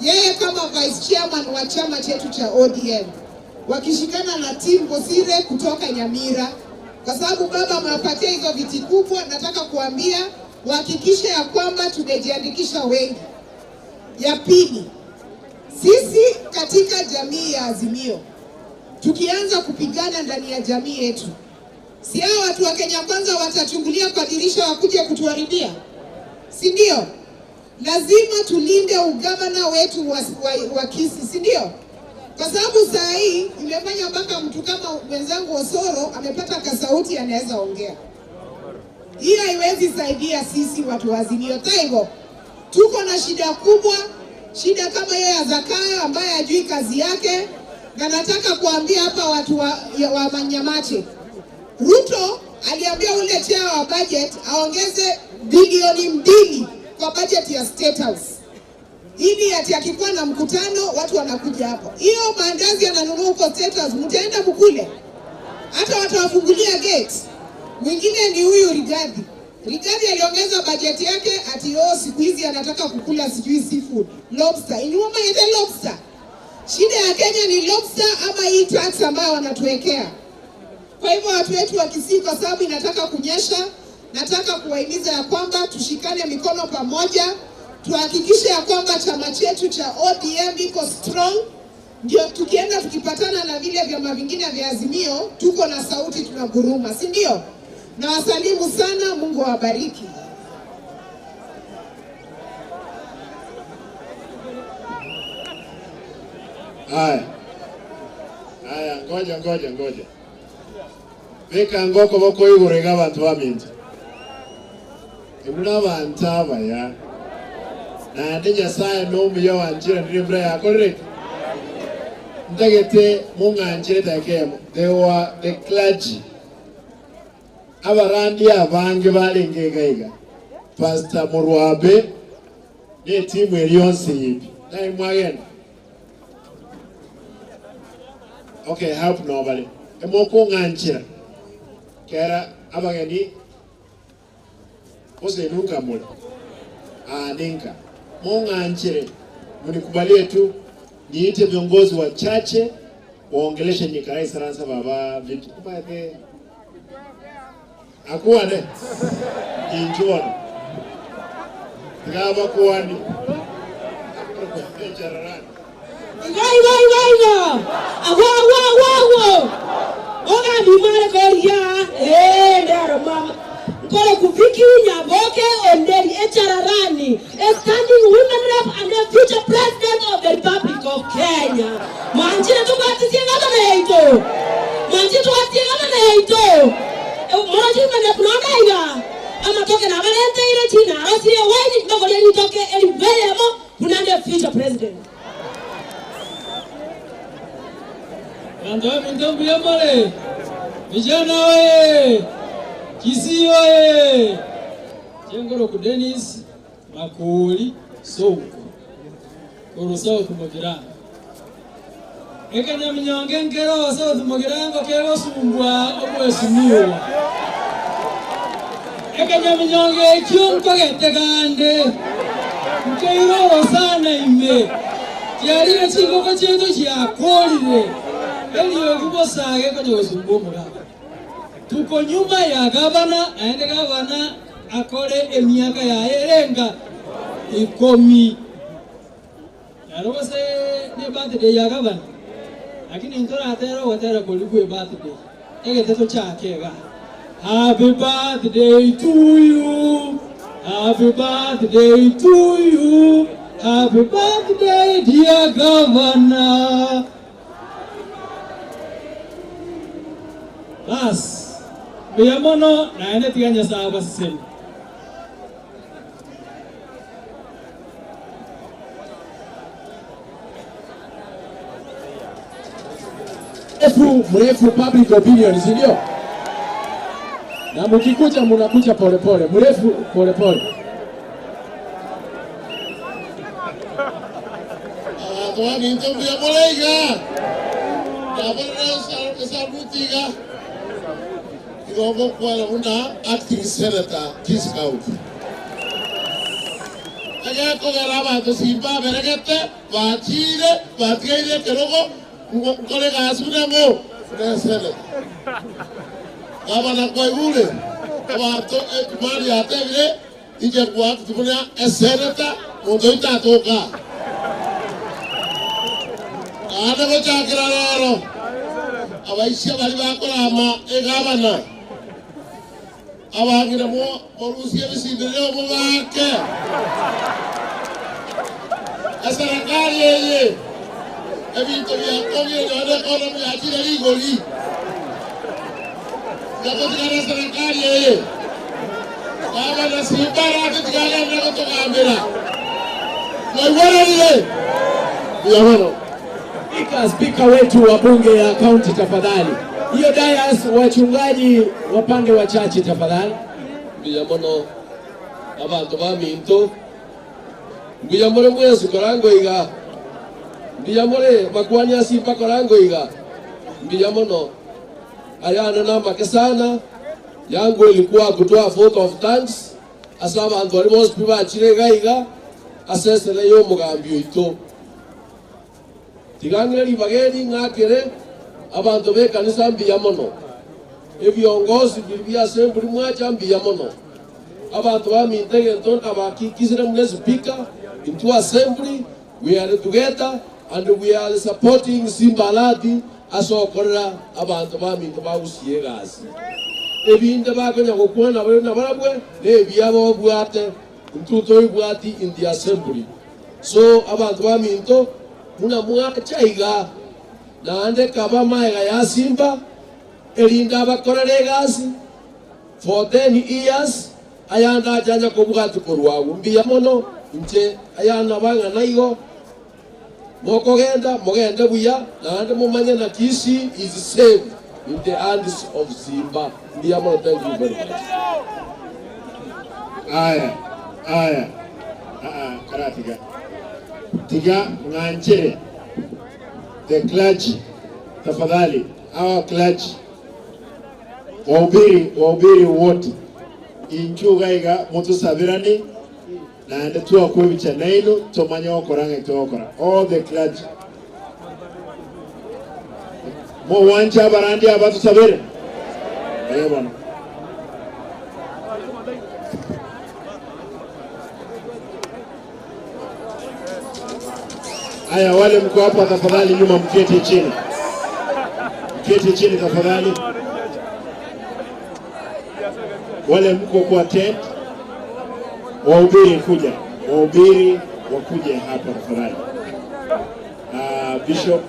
Yeye kama vice chairman wa chama chetu cha ODM, wakishikana na Tim Bosire kutoka Nyamira, kwa sababu baba amewapatia hizo viti kubwa. Nataka kuambia wahakikishe ya kwamba tumejiandikisha wengi. Ya pili, sisi katika jamii ya Azimio tukianza kupigana ndani ya jamii yetu, si hao watu wa Kenya Kwanza watachungulia kwa dirisha wakuje kutuharibia? Si ndio? Lazima tulinde ugavana wetu wa Kisii, si ndio? Kwa sababu saa hii imefanya mpaka mtu kama mwenzangu Osoro amepata kasauti anaweza ongea. Hii haiwezi saidia sisi watu wa Azimio. Taigo, tuko na shida kubwa Shida kama hiyo ya Zakayo ambaye hajui kazi yake. Na nataka kuambia hapa watu wa Manyamache, Ruto aliambia ule chair wa budget aongeze bilioni 2 kwa budget ya State House, ili ati akikuwa na mkutano watu wanakuja hapo. Hiyo maandazi ananunua huko State House, mtaenda mkule, hata watawafungulia gate. Mwingine ni huyu Rigathi. Rigathi aliongeza bajeti yake ati siku hizi anataka kukula sijui seafood, lobster. Inyuma yete lobster. Shida ya Kenya ni lobster ama hii tax ambayo wanatuwekea. Kwa hivyo watu wetu wa Kisii, kwa sababu inataka kunyesha, nataka kuwahimiza ya kwamba tushikane mikono pamoja, tuhakikishe ya kwamba chama chetu cha ODM iko strong, ndio tukienda tukipatana na vile vyama vingine vya Azimio, tuko na sauti, tunaguruma, si ndio? Na wasalimu sana, Mungu awabariki. Haya. Haya, ngoja ngoja ngoja. Beka ngoko boko igurega abantu baminzi. Imuna abantu abaya. Na ndi Nyasaye n'omuya wanjira ndiri mbura yakorere. Ndagete mung'anjire dakemo. They were the clergy. Abarandi abange balengegaiga. Pastor Murwabe ne timu eriyonse yipi. Naye mwagenda. Okay, help nobody. Emoko ng'anjira. Kera abageni ose nunga mula. Ninka. Mung'anjire. Mnikubalie tu niite viongozi wachache waongeleshe nyikarai saransa baba vitu. Kubaye akuwa ne injuona. Tigaba kuwani. Ngai ngai ngai no. Awa awa awa awa. Oga bimare koria. Ndaro mama. Nkole kuviki Nyaboke Onderi Echararani, a standing women rep and the future president of the Republic of Kenya. Mwanjire tukatisie ngana yaito. Mwanjire tukatisie ngana yaito. Mwanjire ngana kunanga amatoke na balente ile china arosiye waini ndogolia nitoke eliwemo kunande future president. Ndio mndombi yamale. Vijana oye! Kisii oye! Jengoro ku Dennis Makuli Soko. Kuru South Mugirango. Ekanya mnyonge nkero South Mugirango kero sumbwa obwesimiwa. Ekanya mnyonge ekyo nkogete kande. Nkeiroro sana ime. Kyalire chingoko chetu kyakolire. Elio kubosage kwenye usumbu mugaba. Tuko nyuma ya gavana, aende gavana akore emiaka ya erenga 10. Yarose ni birthday ya gavana. Lakini ntora atero watera kuligwe birthday. Ege teto chake ga. Happy birthday to you. Happy birthday to you. Happy birthday dear governor. Bas, biyamono naende tiganya sawa sisemi. Mrefu public opinion, si ndio? Na mkikuja mnakuja pole pole, mrefu pole pole. Atwani ndio molega. Esa Igobo kwa una acting senator discount. Aga ko garaba to simba beregete bachire batgaire kerogo ngole gasuna mo na senator. Gabana kwa ibule abato mali ategre ije kwa tubuna senator ondoita toka. Ana ko chakira rero. Abaisha bali bakorama egabana. Abangira mo morusia bisindireo mo bake. Asarakari yeye. Ebinto bya kongere yone kono bya chira ligoli. Gato serikali yeye. Baba na sibara tutigala na kutokambira. Mwaigwananire Mbuya. Spika wetu wa bunge ya kaunti tafadhali. Hiyo dais wachungaji wapange wachache tafadhali. Mbuya mono abantu baminto. Mbuya more mwesu korango iga. Mbuya more makwani asimba korango iga. Mbuya mono ayana na makesana yangu ilikuwa kutoa vote of thanks asa abantu bari bose bibachire gaiga asesere yo mugambi oito. Tigangire libageni ng'akere abantu be kanisa mbuya mono. Ebiongozi bya assembly mwacha mbuya mono. Abantu bamintege ntonda bakikizire mune speaker into assembly. We are together and we are supporting Simba Arati asokorera abantu baminto bagusie gasi. Ebinde bakonya gokwana na barabwe nebyabo bwate ntuto ibwati in the assembly. So abantu baminto muna mwacha iga naande kaba maega ya Simba erinda abakorere gasi for 10 years ayanda ajanja kubwati korwagu mbiya mono nche ayana banga naigo mokogenda mogende buya naande mumanye na Kisii is safe in the hands of Simba. Mbiya mono, thank you very much. Aya aya karatiga tiga nganchere the clergy tafadhali, our clergy wahubiri wote inchuga iga mutusabirani naende tuakwebicha naino tumanye okoranga itokora. All the clergy mo wanja barandi abatusabire bwana. Aya, wale mko hapa tafadhali nyuma mketi chini. Mketi chini tafadhali. Wale mko kwa tent, wahubiri kuja. Wahubiri wakuje hapa tafadhali. Bishop,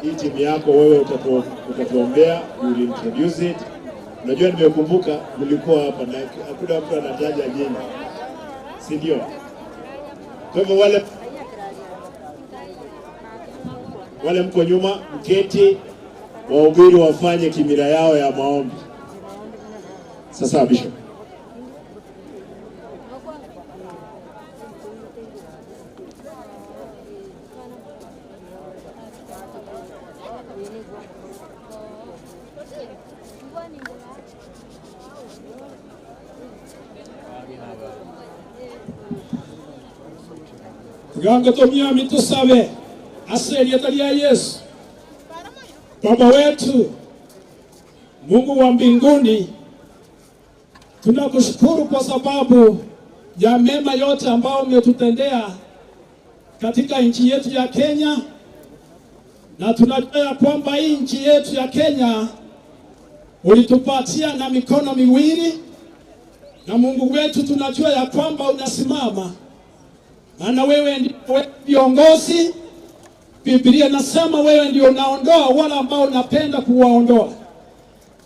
hii timu yako wewe utatuombea, you will introduce it. Unajua nimekumbuka mlikuwa hapa na hakuna mtu anataja jina. Si ndio? Kwa hivyo wale mko nyuma mketi, wahubiri wafanye kimila yao ya maombi. Sasa Bishop. Ganga tomia tusabe aseli ya Yesu. Baba wetu Mungu wa mbinguni, tunakushukuru kwa sababu ya mema yote ambayo umetutendea katika nchi yetu ya Kenya, na tunajua kwamba hii nchi yetu ya Kenya ulitupatia na mikono miwili, na Mungu wetu tunajua ya kwamba unasimama, maana wewe ndiye viongozi. Biblia nasema wewe ndio unaondoa wala ambao unapenda kuwaondoa.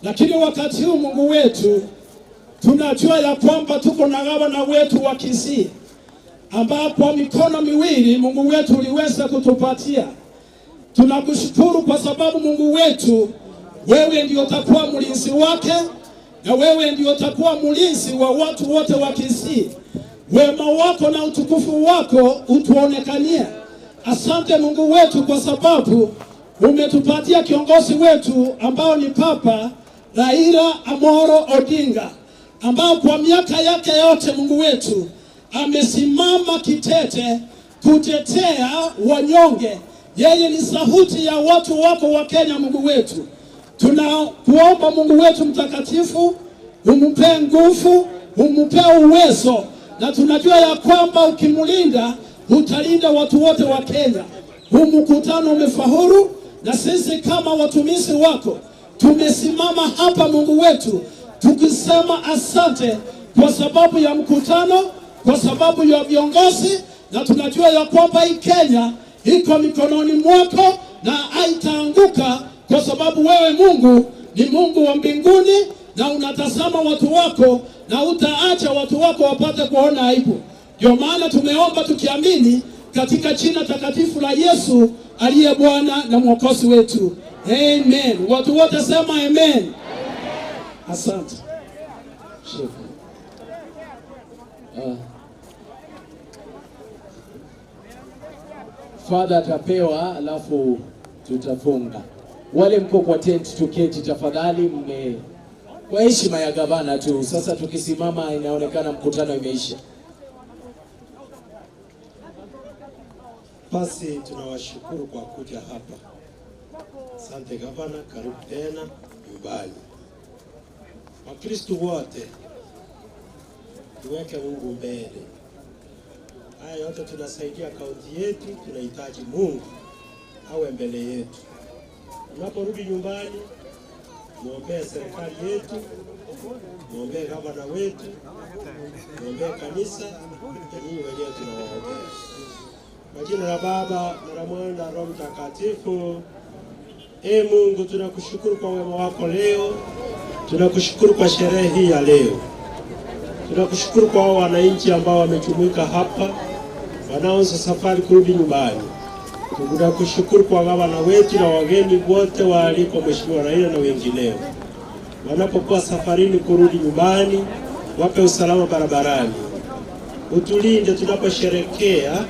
Lakini wakati huu Mungu wetu tunajua ya kwamba tuko na gavana wetu wa Kisii, ambapo mikono miwili Mungu wetu uliweza kutupatia. Tunakushukuru kwa sababu Mungu wetu wewe ndio utakuwa mlinzi wake, na wewe ndio utakuwa mlinzi wa watu wote wa Kisii. Wema wako na utukufu wako utuonekanie. Asante Mungu wetu kwa sababu umetupatia kiongozi wetu ambao ni Papa Raila Amolo Odinga, ambao kwa miaka yake yote Mungu wetu amesimama kitete kutetea wanyonge. Yeye ni sauti ya watu wako wa Kenya. Mungu wetu, tunakuomba Mungu wetu mtakatifu umpe nguvu, umpe uwezo, na tunajua ya kwamba ukimlinda utalinda watu wote wa Kenya. Huu mkutano umefaulu, na sisi kama watumishi wako tumesimama hapa Mungu wetu tukisema asante kwa sababu ya mkutano, kwa sababu ya viongozi, na tunajua ya kwamba hii Kenya iko mikononi mwako na haitaanguka, kwa sababu wewe Mungu ni Mungu wa mbinguni na unatazama watu wako na utaacha watu wako wapate kuona aibu. Ndio maana tumeomba tukiamini katika jina takatifu la Yesu aliye Bwana na Mwokozi wetu. Amen. Watu wote sema amen. Asante. Father atapewa alafu tutafunga. Wale mko kwa tent tuketi tafadhali, mme kwa heshima ya gavana tu. Sasa tukisimama inaonekana mkutano imeisha. Basi tunawashukuru kwa kuja hapa. Asante gavana, karibu tena nyumbani. Wakristo wote tuweke Mungu mbele. Haya yote tunasaidia kaunti yetu, tunahitaji Mungu awe mbele yetu. Unaporudi nyumbani, muombee serikali yetu, muombee gavana wetu, muombee kanisa, na nyinyi wenyewe tunawaombea. Kwa jina la Baba na la Mwana na Roho Mtakatifu. Ee Mungu, tunakushukuru kwa wema wako leo. Tunakushukuru kwa sherehe hii ya leo. Tunakushukuru kwa wananchi ambao wamejumuika hapa, wanaanza safari kurudi nyumbani. Tunakushukuru kwa gavana wetu na wageni wote waalikwa, Mheshimiwa Raila na wengineo. Wanapokuwa safarini kurudi nyumbani, wape usalama barabarani. Utulinde tunaposherekea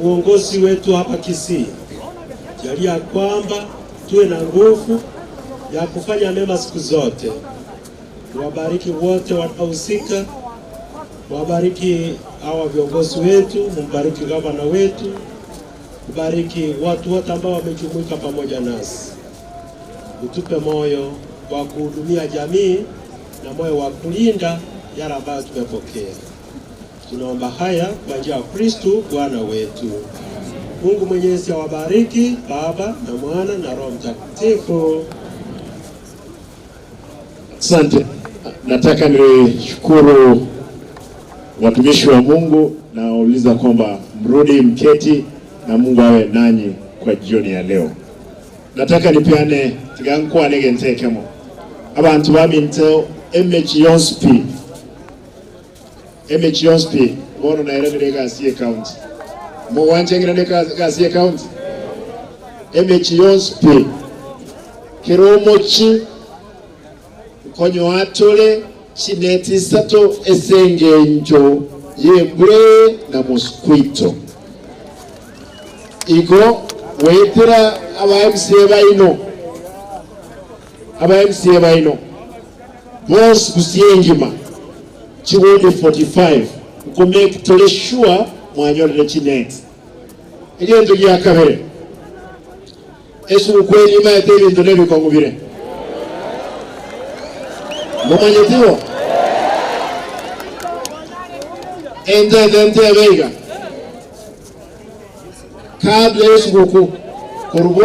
uongozi wetu hapa Kisii. Jalia kwamba tuwe na nguvu ya kufanya mema siku zote. Wabariki wote wanaohusika, wabariki hawa viongozi wetu, mbariki gavana wetu, mbariki watu wote ambao wamejumuika pamoja nasi. Utupe moyo wa kuhudumia jamii na moyo wa kulinda yale ambayo tumepokea. Tunaomba haya kwa njia ya Kristo Bwana wetu. Mungu Mwenyezi awabariki, Baba na Mwana na Roho Mtakatifu. Asante. Nataka nishukuru watumishi wa Mungu na wauliza kwamba mrudi mketi na Mungu awe nanyi kwa jioni ya leo. Nataka nipeane tigankwa negentekemo. Abantu baminto MH Yonspi. MH Yonspi bono nairani gasi account. Mo wanjengira gasi account. MH Yonspi. Kiromochi konyo atole chineti sato esengenjo yembure na mosquito. Igo wetera aba MCA baino. Aba MCA baino. Boss kusiengima. Chiwode 45. Ukomeke tole sure mwanyole chineti. Egento gya kabere. Esu kweli ma eteli ndonelo kongubire. Mumanyetiwo. Ende veiga. Kabla yesu kuku. Kurbo